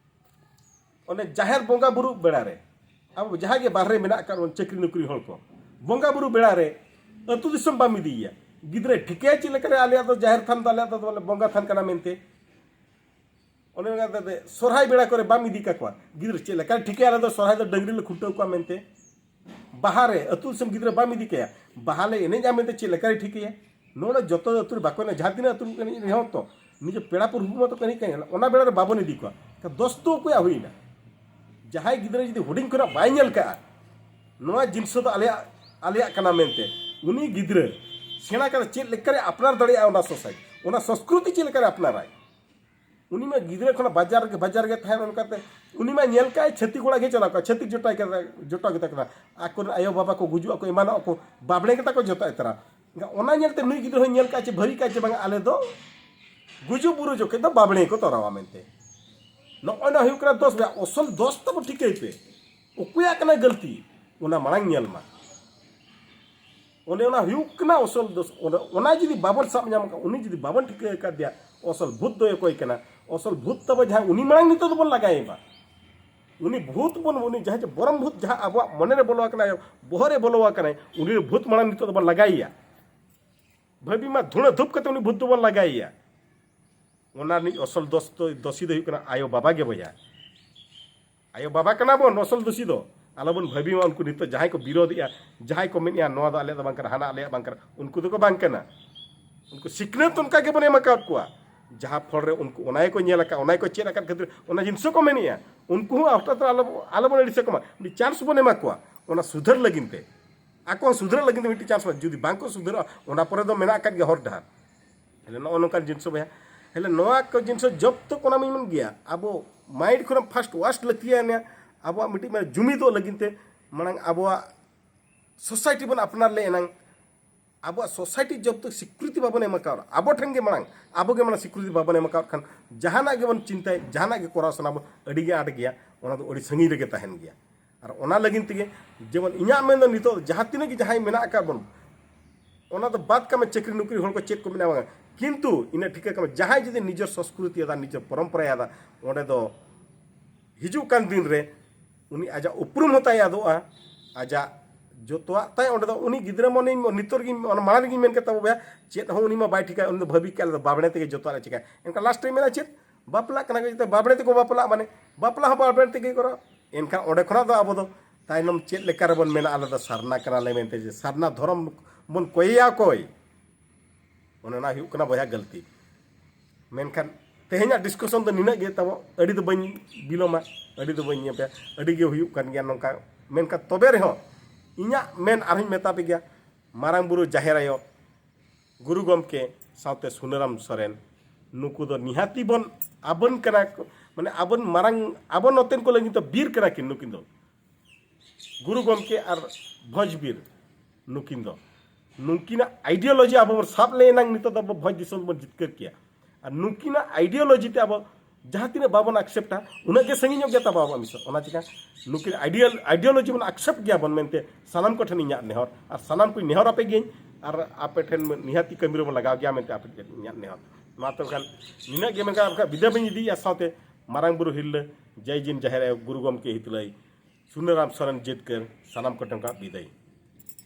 ᱚᱱᱮ ᱡᱟᱦᱮᱨ ᱵᱚᱸᱜᱟ ᱵᱩᱨᱩ ᱵᱮᱲᱟ ᱨᱮ, ᱟᱵᱚ ᱡᱟᱦᱟᱸᱭ ᱜᱮ ᱵᱟᱦᱨᱮ ᱢᱮᱱᱟᱜ ᱟᱠᱟᱫ ᱵᱚᱱ, ᱪᱟᱹᱠᱨᱤ ᱱᱚᱠᱨᱤ ᱦᱚᱲ ᱠᱚ, ᱵᱚᱸᱜᱟ ᱵᱩᱨᱩ ᱵᱮᱲᱟ ᱨᱮ ᱟᱹᱛᱩ ᱫᱤᱥᱚᱢ ᱵᱟᱢ ᱤᱫᱤᱭᱮᱭᱟ᱾ ᱜᱤᱫᱽᱨᱟᱹ ᱴᱷᱤᱠᱟᱹᱭᱟ ᱪᱮᱫ ᱞᱮᱠᱟᱨᱮ ᱟᱞᱮᱭᱟᱜ ᱫᱚ ᱡᱟᱦᱮᱨ ᱛᱷᱟᱱ ᱫᱚ ᱟᱞᱮᱭᱟᱜ ᱫᱚ ᱵᱚᱞᱮ ᱵᱚᱸᱜᱟ ᱛᱷᱟᱱ ᱠᱟᱱᱟ ᱢᱮᱱᱛᱮ? ᱚᱱᱮ ᱚᱱᱠᱟ ᱠᱟᱛᱮ ᱥᱚᱨᱦᱟᱭ ᱵᱮᱲᱟ ᱠᱚᱨᱮ ᱵᱟᱢ ᱤᱫᱤ ᱠᱟᱠᱚᱣᱟ᱾ ᱜᱤᱫᱽᱨᱟᱹ ᱪᱮᱫ ᱞᱮᱠᱟᱨᱮ ᱴᱷᱤᱠᱟᱹᱭᱟ ᱟᱞᱮ ᱫᱚ ᱥᱚᱨᱦᱟᱭ ᱫᱚ ᱰᱟᱹᱝᱨᱤ ᱞᱮ ᱠᱷᱩᱱᱴᱟᱹᱣ ᱠᱚᱣᱟ ᱢᱮᱱᱛᱮ? ᱵᱟᱦᱟ ᱨᱮ ᱟᱹᱛᱩ ᱫᱤᱥᱚᱢ ᱜᱤᱫᱽᱨᱟᱹ ᱵᱟᱢ ᱤᱫᱤ ᱠᱟᱭᱟ, ᱵᱟᱦᱟ ᱞᱮ ᱮᱱᱮᱡᱼᱟ ᱢᱮᱱᱛᱮ ᱪᱮᱫ ᱞᱮᱠᱟᱨᱮ ᱴᱷᱤᱠᱟᱹᱭᱟ? ᱱᱚᱰᱮ ᱡᱚᱛᱚ ᱟᱹᱛᱩ ᱨᱮ ᱵᱟᱠᱚ ᱮᱱᱮᱡ, ᱡᱟᱦᱟᱸ ᱛᱤᱱᱟᱹᱜ ᱟᱹᱛᱩ ᱨᱮᱠᱚ ᱮᱱᱮᱡ ᱨᱮᱦᱚᱸ ᱛᱚ, ᱱᱤᱡᱮ ᱯᱮᱲᱟ ᱯᱩᱨᱵᱷᱩ ᱢᱟᱛᱚ ᱠᱚ ᱮᱱᱮᱡ ᱠᱟᱱ, ᱚᱱᱟ ᱵᱮᱲᱟ ᱨᱮ ᱵᱟᱵᱚᱱ ᱤᱫᱤ ᱠᱚᱣᱟ᱾ ᱮᱱᱠᱷᱟᱱ ᱫᱳᱥ ᱫᱚ ᱚᱠᱚᱭᱟᱜ ᱦᱩᱭᱱᱟ? ᱡᱟᱦᱟᱸᱭ ᱜᱤᱫᱽᱨᱟᱹ ᱡᱩᱫᱤ ᱦᱩᱰᱤᱧ ᱠᱷᱚᱱᱟᱜ ᱵᱟᱭ ᱧᱮᱞ ᱠᱟᱜᱼᱟ ᱱᱚᱣᱟ ᱡᱤᱱᱤᱥ ᱫᱚ ᱟᱞᱮᱭᱟᱜ, ᱟᱞᱮᱭᱟᱜ ᱠᱟᱱᱟ ᱢᱮᱱᱛᱮ, ᱩᱱᱤ ᱜᱤᱫᱽᱨᱟᱹ ᱥᱮᱬᱟ ᱠᱟᱛᱮ ᱪᱮᱫ ᱞᱮᱠᱟᱨᱮ ᱟᱯᱱᱟᱨ ᱫᱟᱲᱮᱭᱟᱜᱼᱟ ᱚᱱᱟ ᱥᱚᱥᱟᱭ, ᱚᱱᱟ ᱥᱚᱥᱠᱨᱤᱛᱤ ᱪᱮᱫ ᱞᱮᱠᱟᱨᱮ ᱟᱯᱱᱟᱨᱟᱭ? ᱩᱱᱤ ᱢᱟ ᱜᱤᱫᱽᱨᱟᱹ ᱠᱷᱚᱱᱟᱜ ᱵᱟᱡᱟᱨ ᱨᱮᱜᱮ, ᱵᱟᱡᱟᱨ ᱨᱮᱜᱮ ᱛᱟᱦᱮᱱ, ᱚᱱᱠᱟᱛᱮ ᱩᱱᱤ ᱢᱟ ᱧᱮᱞ ᱠᱟᱜᱼᱟᱭ ᱪᱷᱟᱹᱛᱤᱠ ᱚᱲᱟᱜ ᱜᱮ ᱪᱟᱞᱟᱣ ᱠᱚᱜᱼᱟ, ᱪᱷᱟᱹᱛᱤᱠ ᱡᱚᱴᱟᱣ ᱠᱮᱫᱟ, ᱡᱚᱴᱟᱣ ᱠᱮᱫᱟ ᱠᱟᱱᱟ᱾ ᱟᱠᱚᱨᱮᱱ ᱟᱭᱳᱼᱵᱟᱵᱟ ᱠᱚ ᱜᱩᱡᱩᱜ ᱟᱠᱚ, ᱮᱢᱟᱱᱚᱜ ᱟᱠᱚ, ᱵᱟᱵᱽᱲᱮ ᱠᱟᱛᱮ ᱠᱚ ᱡᱚᱴᱟᱣ ᱩᱛᱟᱹᱨᱟ᱾ ᱚᱱᱟ ᱧᱮᱞᱛᱮ ᱱᱩᱭ ᱜᱤᱫᱽᱨᱟᱹ ᱦᱚᱸᱭ ᱧᱮᱞ ᱠᱟᱜᱼᱟ ᱪᱮ, ᱵᱷᱟᱹᱵᱤ ᱠᱟᱜᱼᱟ ᱪᱮ, ᱵᱟᱝ, ᱟᱞᱮ ᱫᱚ ᱜᱩᱡᱩᱜ ᱵᱩᱨᱩ ᱡᱚᱠᱷᱮᱡ ᱫᱚ ᱵᱟᱵᱽᱲᱮ ᱠᱚ ᱛᱚᱨᱟᱣᱟ ᱢᱮᱱᱛᱮ᱾ ᱱᱚᱜᱼᱚᱭ ᱱᱚᱣᱟ ᱦᱩᱭᱩᱜ ᱠᱟᱱᱟ ᱫᱳᱥ ᱨᱮᱭᱟᱜ ᱟᱥᱚᱞ ᱫᱳᱥ ᱛᱟᱵᱚ ᱴᱷᱤᱠᱟᱹᱭ ᱯᱮ᱾ ᱚᱠᱚᱭᱟᱜ ᱠᱟᱱᱟ ᱜᱟᱹᱞᱛᱤ, ᱚᱱᱟ ᱢᱟᱲᱟᱝ ᱧᱮᱞ ᱢᱟ᱾ ᱚᱱᱮ ᱚᱱᱟ ᱦᱩᱭᱩᱜ ᱠᱟᱱᱟ ᱟᱥᱚᱞ ᱫᱳᱥ᱾ ᱚᱱᱟ, ᱚᱱᱟ ᱡᱩᱫᱤ ᱵᱟᱵᱚᱱ ᱥᱟᱵ ᱧᱟᱢ ᱠᱟᱜᱼᱟ, ᱩᱱᱤ ᱡᱩᱫᱤ ᱵᱟᱵᱚᱱ ᱴᱷᱤᱠᱟᱹ ᱟᱠᱟᱫᱮᱭᱟ, ᱟᱥᱚᱞ ᱵᱷᱩᱛ ᱫᱚ ᱚᱠᱚᱭ ᱠᱟᱱᱟ, ᱟᱥᱚᱞ ᱵᱷᱩᱛ ᱛᱟᱵᱚ ᱡᱟᱦᱟᱸᱭ, ᱩᱱᱤ ᱢᱟᱲᱟᱝ ᱱᱤᱛᱚᱜ ᱫᱚᱵᱚᱱ ᱞᱟᱜᱟᱭᱮ ᱢᱟ᱾ ᱩᱱᱤ ᱵᱷᱩᱛ ᱵᱚᱱ, ᱩᱱᱤ ᱡᱟᱦᱟᱸᱭ ᱡᱮ ᱵᱚᱨᱚᱢ ᱵᱷᱩᱛ ᱡᱟᱦᱟᱸ ᱟᱵᱚᱣᱟᱜ ᱢᱚᱱᱮ ᱨᱮ ᱵᱚᱞᱚ ᱟᱠᱟᱱᱟᱭ, ᱵᱚᱦᱚᱜ ᱨᱮ ᱵᱚᱞᱚ ᱟᱠᱟᱱᱟᱭ, ᱩᱱᱤ ᱵᱷᱩᱛ ᱢᱟᱲᱟᱝ ᱱᱤᱛᱚᱜ ᱫᱚᱵᱚᱱ ᱞᱟᱜᱟᱭᱮᱭᱟ᱾ ᱵᱷᱟᱹᱵᱤ ᱢᱟ ᱫᱷᱩᱬᱟᱹ ᱫᱷᱩᱯ ᱠᱟᱛᱮ ᱩᱱᱤ ᱵᱷᱩᱛ ᱫᱚᱵᱚᱱ ᱞᱟᱜᱟᱭᱮᱭᱟ᱾ ᱚᱱᱟ ᱨᱤᱱᱤᱡ ᱟᱥᱚᱞ ᱫᱳᱥ ᱫᱚ, ᱫᱳᱥᱤ ᱫᱚ ᱦᱩᱭᱩᱜ ᱠᱟᱱᱟ ᱟᱭᱳ ᱵᱟᱵᱟ ᱜᱮ ᱵᱚᱭᱦᱟ᱾ ᱟᱭᱳ ᱵᱟᱵᱟ ᱠᱟᱱᱟ ᱵᱚᱱ ᱟᱥᱚᱞ ᱫᱳᱥᱤ ᱫᱚ᱾ ᱟᱞᱚᱵᱚᱱ ᱵᱷᱟᱹᱵᱤ ᱢᱟ ᱩᱱᱠᱩ ᱱᱤᱛᱚᱜ ᱡᱟᱦᱟᱸᱭ ᱠᱚ ᱵᱤᱨᱳᱫᱮᱜᱼᱟ, ᱡᱟᱦᱟᱸᱭ ᱠᱚ ᱢᱮᱱᱮᱜᱼᱟ ᱱᱚᱣᱟ ᱫᱚ ᱟᱞᱮᱭᱟᱜ ᱫᱚ ᱵᱟᱝ ᱠᱟᱱᱟ, ᱦᱟᱱᱟ ᱟᱞᱮᱭᱟᱜ ᱵᱟᱝ ᱠᱟᱱᱟ, ᱩᱱᱠᱩ ᱫᱚᱠᱚ ᱵᱟᱝ ᱠᱟᱱᱟ᱾ ᱩᱱᱠᱩ ᱥᱤᱠᱷᱱᱟᱹᱛ ᱚᱱᱠᱟ ᱜᱮᱵᱚᱱ ᱮᱢ ᱟᱠᱟᱫ ᱠᱚᱣᱟ, ᱡᱟᱦᱟᱸ ᱯᱷᱚᱞ ᱨᱮ ᱩᱱᱠᱩ ᱚᱱᱟ ᱜᱮᱠᱚ ᱧᱮᱞ ᱟᱠᱟᱫ, ᱚᱱᱟ ᱜᱮᱠᱚ ᱪᱮᱫ ᱟᱠᱟᱫ ᱠᱷᱟᱹᱛᱤᱨ ᱚᱱᱟ ᱡᱤᱱᱤᱥ ᱦᱚᱸᱠᱚ ᱢᱮᱱᱮᱜᱼᱟ᱾ ᱩᱱᱠᱩ ᱦᱚᱸ ᱦᱚᱴᱟᱛ ᱨᱮ ᱟᱞᱚ, ᱟᱞᱚᱵᱚᱱ ᱟᱹᱲᱤᱥ ᱟᱠᱚ ᱢᱟ, ᱢᱤᱫᱴᱤᱡ ᱪᱟᱱᱥ ᱵᱚᱱ ᱮᱢᱟ ᱠᱚᱣᱟ ᱚᱱᱟ ᱥᱩᱫᱷᱟᱹᱨ ᱞᱟᱹᱜᱤᱫ ᱛᱮ᱾ ᱟᱠᱚ ᱦᱚᱸ ᱥᱩᱫᱷᱟᱹᱨᱚᱜ ᱞᱟᱹᱜᱤᱫ ᱛᱮ ᱢᱤᱫᱴᱤᱡ ᱪᱟᱱᱥ ᱢᱟ, ᱡᱩᱫᱤ ᱵᱟᱝ ᱠᱚ ᱥᱩᱫᱷᱟᱹᱨᱚᱜᱼᱟ, ᱚᱱᱟ ᱯᱚᱨᱮ ᱫᱚ ᱢᱮᱱᱟᱜ ᱟᱠᱟᱫ ᱜᱮᱭᱟ ᱦᱚᱨ ᱰᱟᱦᱟᱨ᱾ ᱦᱮᱞᱮ, ᱱᱚᱜᱼᱚ ᱱᱚᱝᱠᱟᱱ ᱡᱤᱱᱤᱥ ᱵᱚᱭᱦᱟ᱾ ᱦᱮᱞᱮ, ᱱᱚᱣᱟ ᱠᱚ ᱡᱤᱱᱤᱥ ᱡᱚᱵ ᱛᱚᱠ ᱚᱱᱟ ᱢᱟᱧ ᱢᱮᱱ ᱜᱮᱭᱟ, ᱟᱵᱚ ᱢᱟᱭᱤᱱᱰ ᱠᱷᱚᱱᱟᱜ ᱯᱷᱟᱥᱴ ᱣᱟᱥᱴ ᱞᱟᱹᱠᱛᱤᱭᱟ ᱱᱤᱭᱟ ᱟᱵᱚᱣᱟᱜ ᱢᱤᱫᱴᱤᱡ ᱢᱟᱱᱮ ᱡᱩᱢᱤᱫᱚᱜ ᱞᱟᱹᱜᱤᱫ ᱛᱮ ᱢᱟᱲᱟᱝ ᱟᱵᱚᱣᱟᱜ ᱥᱳᱥᱟᱭᱴᱤ ᱵᱚᱱ ᱟᱯᱱᱟᱨ ᱞᱮ ᱮᱱᱟᱝ, ᱟᱵᱚᱣᱟᱜ ᱥᱳᱥᱟᱭᱴᱤ ᱡᱚᱵ ᱛᱚᱠ ᱥᱤᱠᱨᱤᱛᱤ ᱵᱟᱵᱚᱱ ᱮᱢᱟ ᱠᱟᱣᱫᱟ, ᱟᱵᱚ ᱴᱷᱮᱱ ᱜᱮ ᱢᱟᱲᱟᱝ, ᱟᱵᱚ ᱜᱮ ᱢᱟᱲᱟᱝ ᱥᱤᱠᱨᱤᱛᱤ ᱵᱟᱵᱚᱱ ᱮᱢᱟ ᱠᱟᱣᱫ ᱠᱷᱟᱱ, ᱡᱟᱦᱟᱱᱟᱜ ᱜᱮᱵᱚᱱ ᱪᱤᱱᱛᱟᱹᱭ, ᱡᱟᱦᱟᱱᱟᱜ ᱜᱮ ᱠᱚᱨᱟᱣ ᱥᱟᱱᱟ ᱵᱚᱱ, ᱟᱹᱰᱤ ᱜᱮ ᱟᱸᱴ ᱜᱮᱭᱟ, ᱚᱱᱟ ᱫᱚ ᱟᱹᱰᱤ ᱥᱟᱺᱜᱤᱧ ᱨᱮᱜᱮ ᱛᱟᱦᱮᱱ ᱜᱮᱭᱟ᱾ ᱟᱨ ᱚᱱᱟ ᱞᱟᱹᱜᱤᱫ ᱛᱮᱜᱮ ᱡᱮᱢᱚᱱ ᱤᱧᱟᱹᱜ ᱢᱮᱱ ᱫᱚ ᱱᱤᱛᱚᱜ ᱡᱟᱦᱟᱸ ᱛᱤᱱᱟᱹᱜ ᱜᱮ ᱡᱟᱦᱟᱸᱭ ᱢᱮᱱᱟᱜ ᱟᱠᱟᱫ ᱵᱚᱱ, ᱚᱱᱟ ᱫᱚ ᱵᱟᱫ ᱠᱟᱜ ᱢᱮ, ᱪᱟᱹᱠᱨᱤ ᱱᱚᱠᱨᱤ ᱦᱚᱲ ᱠᱚ ᱪᱮᱫ ᱠᱚ ᱢᱮᱱᱟ ᱵᱟᱝᱟ, ᱠᱤᱱᱛᱩ ᱤᱱᱟᱹ ᱴᱷᱤᱠᱟᱹ ᱠᱟᱜ ᱢᱮ, ᱡᱟᱦᱟᱸᱭ ᱡᱩᱫᱤ ᱱᱤᱡᱮᱨ ᱥᱚᱸᱥᱠᱨᱤᱛᱤ ᱟᱫᱟ, ᱱᱤᱡᱮᱨ ᱯᱚᱨᱚᱢᱯᱚᱨᱟᱭ ᱟᱫᱟ, ᱚᱸᱰᱮ ᱫᱚ ᱦᱤᱡᱩᱜ ᱠᱟᱱ ᱫᱤᱱ ᱨᱮ ᱩᱱᱤ ᱟᱡᱟᱜ ᱩᱯᱨᱩᱢ ᱦᱚᱸ ᱛᱟᱭ ᱟᱫᱚᱜᱼᱟ, ᱟᱡᱟᱜ ᱡᱚᱛᱚᱣᱟᱜ ᱛᱟᱭ ᱚᱸᱰᱮ ᱫᱚ᱾ ᱩᱱᱤ ᱜᱤᱫᱽᱨᱟᱹ ᱢᱚᱱᱮ ᱱᱤᱛᱚᱜ ᱨᱮᱜᱮ, ᱚᱱᱟ ᱢᱟᱲᱟᱝ ᱨᱮᱜᱮᱧ ᱢᱮᱱ ᱠᱮᱫ ᱛᱟᱵᱚ ᱵᱚᱭᱦᱟ, ᱪᱮᱫ ᱦᱚᱸ ᱩᱱᱤ ᱢᱟ ᱵᱟᱭ ᱴᱷᱤᱠᱟ, ᱩᱱᱤ ᱫᱚ ᱵᱷᱟᱹᱵᱤ ᱠᱟᱜ ᱞᱮᱫᱟ ᱵᱟᱵᱽᱲᱮ ᱛᱮᱜᱮ ᱡᱚᱛᱚᱣᱟᱜ ᱮ ᱪᱤᱠᱟᱭᱟ᱾ ᱮᱱᱠᱷᱟᱱ ᱞᱟᱥᱴ ᱨᱮ ᱢᱮᱱᱟ ᱪᱮᱫ, ᱵᱟᱯᱞᱟᱜ ᱠᱟᱱᱟ ᱠᱚ ᱡᱚᱛᱚ ᱵᱟᱵᱽᱲᱮ ᱛᱮᱠᱚ ᱵᱟᱯᱞᱟᱜ, ᱢᱟᱱᱮ ᱵᱟᱯᱞᱟ ᱦᱚᱸ ᱵᱟᱵᱽᱲᱮ ᱛᱮᱜᱮ ᱠᱚᱨᱟᱣ᱾ ᱮᱱᱠᱷᱟᱱ ᱚᱸᱰᱮ ᱠᱷᱚᱱᱟᱜ ᱫᱚ ᱟᱵᱚ ᱫᱚ ᱛᱟᱭᱱᱚᱢ ᱪᱮᱫ ᱞᱮᱠᱟ ᱨᱮᱵᱚᱱ ᱢᱮᱱᱟ ᱟᱞᱮ ᱫᱚ ᱥᱟᱨᱱᱟ ᱠᱟᱱᱟᱞᱮ ᱢᱮᱱᱛᱮ, ᱡᱮ ᱥᱟᱨᱱᱟ ᱫᱷᱚᱨᱚᱢ ᱵᱚᱱ ᱠᱚᱭᱮᱭᱟ ᱚᱠᱚᱭ? ᱚᱱᱮ ᱚᱱᱟ ᱦᱩᱭᱩᱜ ᱠᱟᱱᱟ ᱵᱚᱭᱦᱟ ᱜᱟᱹᱞᱛᱤ᱾ ᱢᱮᱱᱠᱷᱟᱱ ᱛᱮᱦᱮᱧᱟᱜ ᱰᱤᱥᱠᱟᱥᱚᱱ ᱫᱚ ᱱᱤᱱᱟᱹᱜ ᱜᱮ ᱛᱟᱵᱚ, ᱟᱹᱰᱤ ᱫᱚ ᱵᱟᱹᱧ ᱵᱤᱞᱚᱢᱟ, ᱟᱹᱰᱤ ᱫᱚ ᱵᱟᱹᱧ ᱧᱮᱯᱮ, ᱟᱹᱰᱤ ᱜᱮ ᱦᱩᱭᱩᱜ ᱠᱟᱱ ᱜᱮᱭᱟ ᱱᱚᱝᱠᱟ᱾ ᱢᱮᱱᱠᱷᱟᱱ ᱛᱚᱵᱮ ᱨᱮᱦᱚᱸ ᱤᱧᱟᱹᱜ ᱢᱮᱱ ᱟᱨᱦᱚᱸᱧ ᱢᱮᱛᱟ ᱯᱮ ᱜᱮᱭᱟ, ᱢᱟᱨᱟᱝ ᱵᱩᱨᱩ ᱡᱟᱦᱮᱨ ᱟᱭᱳ, ᱜᱩᱨᱩ ᱜᱚᱢᱠᱮ ᱥᱟᱶᱛᱮ ᱥᱩᱱᱟᱹᱨᱟᱢ ᱥᱚᱨᱮᱱ, ᱱᱩᱠᱩ ᱫᱚ ᱱᱤᱦᱟᱹᱛᱤ ᱵᱚᱱ ᱟᱵᱚᱱ ᱠᱟᱱᱟ ᱠᱚ, ᱢᱟᱱᱮ ᱟᱵᱚᱱ ᱢᱟᱨᱟᱝ, ᱟᱵᱚ ᱱᱚᱛᱮᱱ ᱠᱚ ᱞᱟᱹᱜᱤᱫ ᱫᱚ ᱵᱤᱨ ᱠᱟᱱᱟ ᱠᱤᱱ ᱱᱩᱠᱤᱱ ᱫᱚ᱾ ᱜᱩᱨᱩ ᱜᱚᱢᱠᱮ ᱟᱨ ᱵᱷᱚᱸᱡᱽ ᱵᱤᱨ ᱱᱩᱠᱤᱱ ᱫᱚ, ᱱᱩᱠᱤᱱᱟᱜ ᱟᱭᱰᱤᱭᱳᱞᱚᱡᱤ ᱟᱵᱚ ᱵᱚᱱ ᱥᱟᱵ ᱞᱮ ᱮᱱᱟᱝ ᱱᱤᱛᱚᱜ ᱫᱚ ᱟᱵᱚ ᱵᱷᱚᱸᱡᱽ ᱫᱤᱥᱚᱢ ᱵᱚᱱ ᱡᱤᱛᱠᱟᱹᱨ ᱠᱮᱭᱟ᱾ ᱟᱨ ᱱᱩᱠᱤᱱᱟᱜ ᱟᱭᱰᱤᱭᱳᱞᱚᱡᱤ ᱛᱮ ᱟᱵᱚ ᱡᱟᱦᱟᱸ ᱛᱤᱱᱟᱹᱜ ᱵᱟᱵᱚᱱ ᱟᱠᱥᱮᱯᱴᱟ, ᱩᱱᱟᱹᱜ ᱜᱮ ᱥᱟᱺᱜᱤᱧᱚᱜ ᱜᱮ ᱛᱟᱵᱚ ᱟᱵᱚᱣᱟᱜ ᱢᱤᱥᱚᱱ᱾ ᱚᱱᱟ ᱪᱤᱠᱟ ᱱᱩᱠᱤᱱ ᱟᱭᱰᱤᱭᱟᱞ ᱟᱭᱰᱤᱭᱳᱞᱚᱡᱤ ᱵᱚᱱ ᱟᱠᱥᱮᱯᱴ ᱜᱮᱭᱟ ᱵᱚᱱ ᱢᱮᱱᱛᱮ ᱥᱟᱱᱟᱢ ᱠᱚᱴᱷᱮᱱ ᱤᱧᱟᱹᱜ ᱱᱮᱦᱚᱨ, ᱟᱨ ᱥᱟᱱᱟᱢ ᱠᱚᱧ ᱱᱮᱦᱚᱨ ᱟᱯᱮ ᱜᱤᱭᱟᱹᱧ, ᱟᱨ ᱟᱯᱮ ᱴᱷᱮᱱ ᱱᱤᱦᱟᱹᱛᱤ ᱠᱟᱹᱢᱤ ᱨᱮᱵᱚᱱ ᱞᱟᱜᱟᱣ ᱜᱮᱭᱟ ᱢᱮᱱᱛᱮ ᱟᱯᱮ ᱴᱷᱮᱱ ᱤᱧᱟᱹᱜ ᱱᱮᱦᱚᱨ᱾ ᱢᱟ ᱛᱚᱵᱮ ᱠᱷᱟᱱ ᱱᱤᱱᱟᱹᱜ ᱜᱮ ᱢᱮᱱᱠᱷᱟᱱ ᱵᱟᱠᱷᱟᱱ ᱵᱤᱫᱟᱹᱭ ᱵᱟᱹᱧ ᱤᱫᱤᱭᱮᱫᱼᱟ, ᱥᱟᱶᱛᱮ ᱢᱟᱨᱟᱝ ᱵᱩᱨᱩ ᱦᱤᱨᱞᱟᱹ ᱡᱟᱭ ᱡᱤᱱ ᱡᱟᱦᱮᱨ ᱟᱭᱳ ᱜᱩᱨᱩ ᱜᱚᱢᱠᱮ ᱦᱤᱛᱞᱟᱹᱭ ᱥᱩᱱᱟᱹᱨᱟᱢ ᱥᱚᱨᱮᱱ ᱡᱤᱛᱠᱟᱹᱨ ᱥᱟᱱᱟᱢ ᱠᱚᱴᱷᱮᱱ ᱠᱷᱚᱱ ᱵᱤᱫᱟᱹᱭ᱾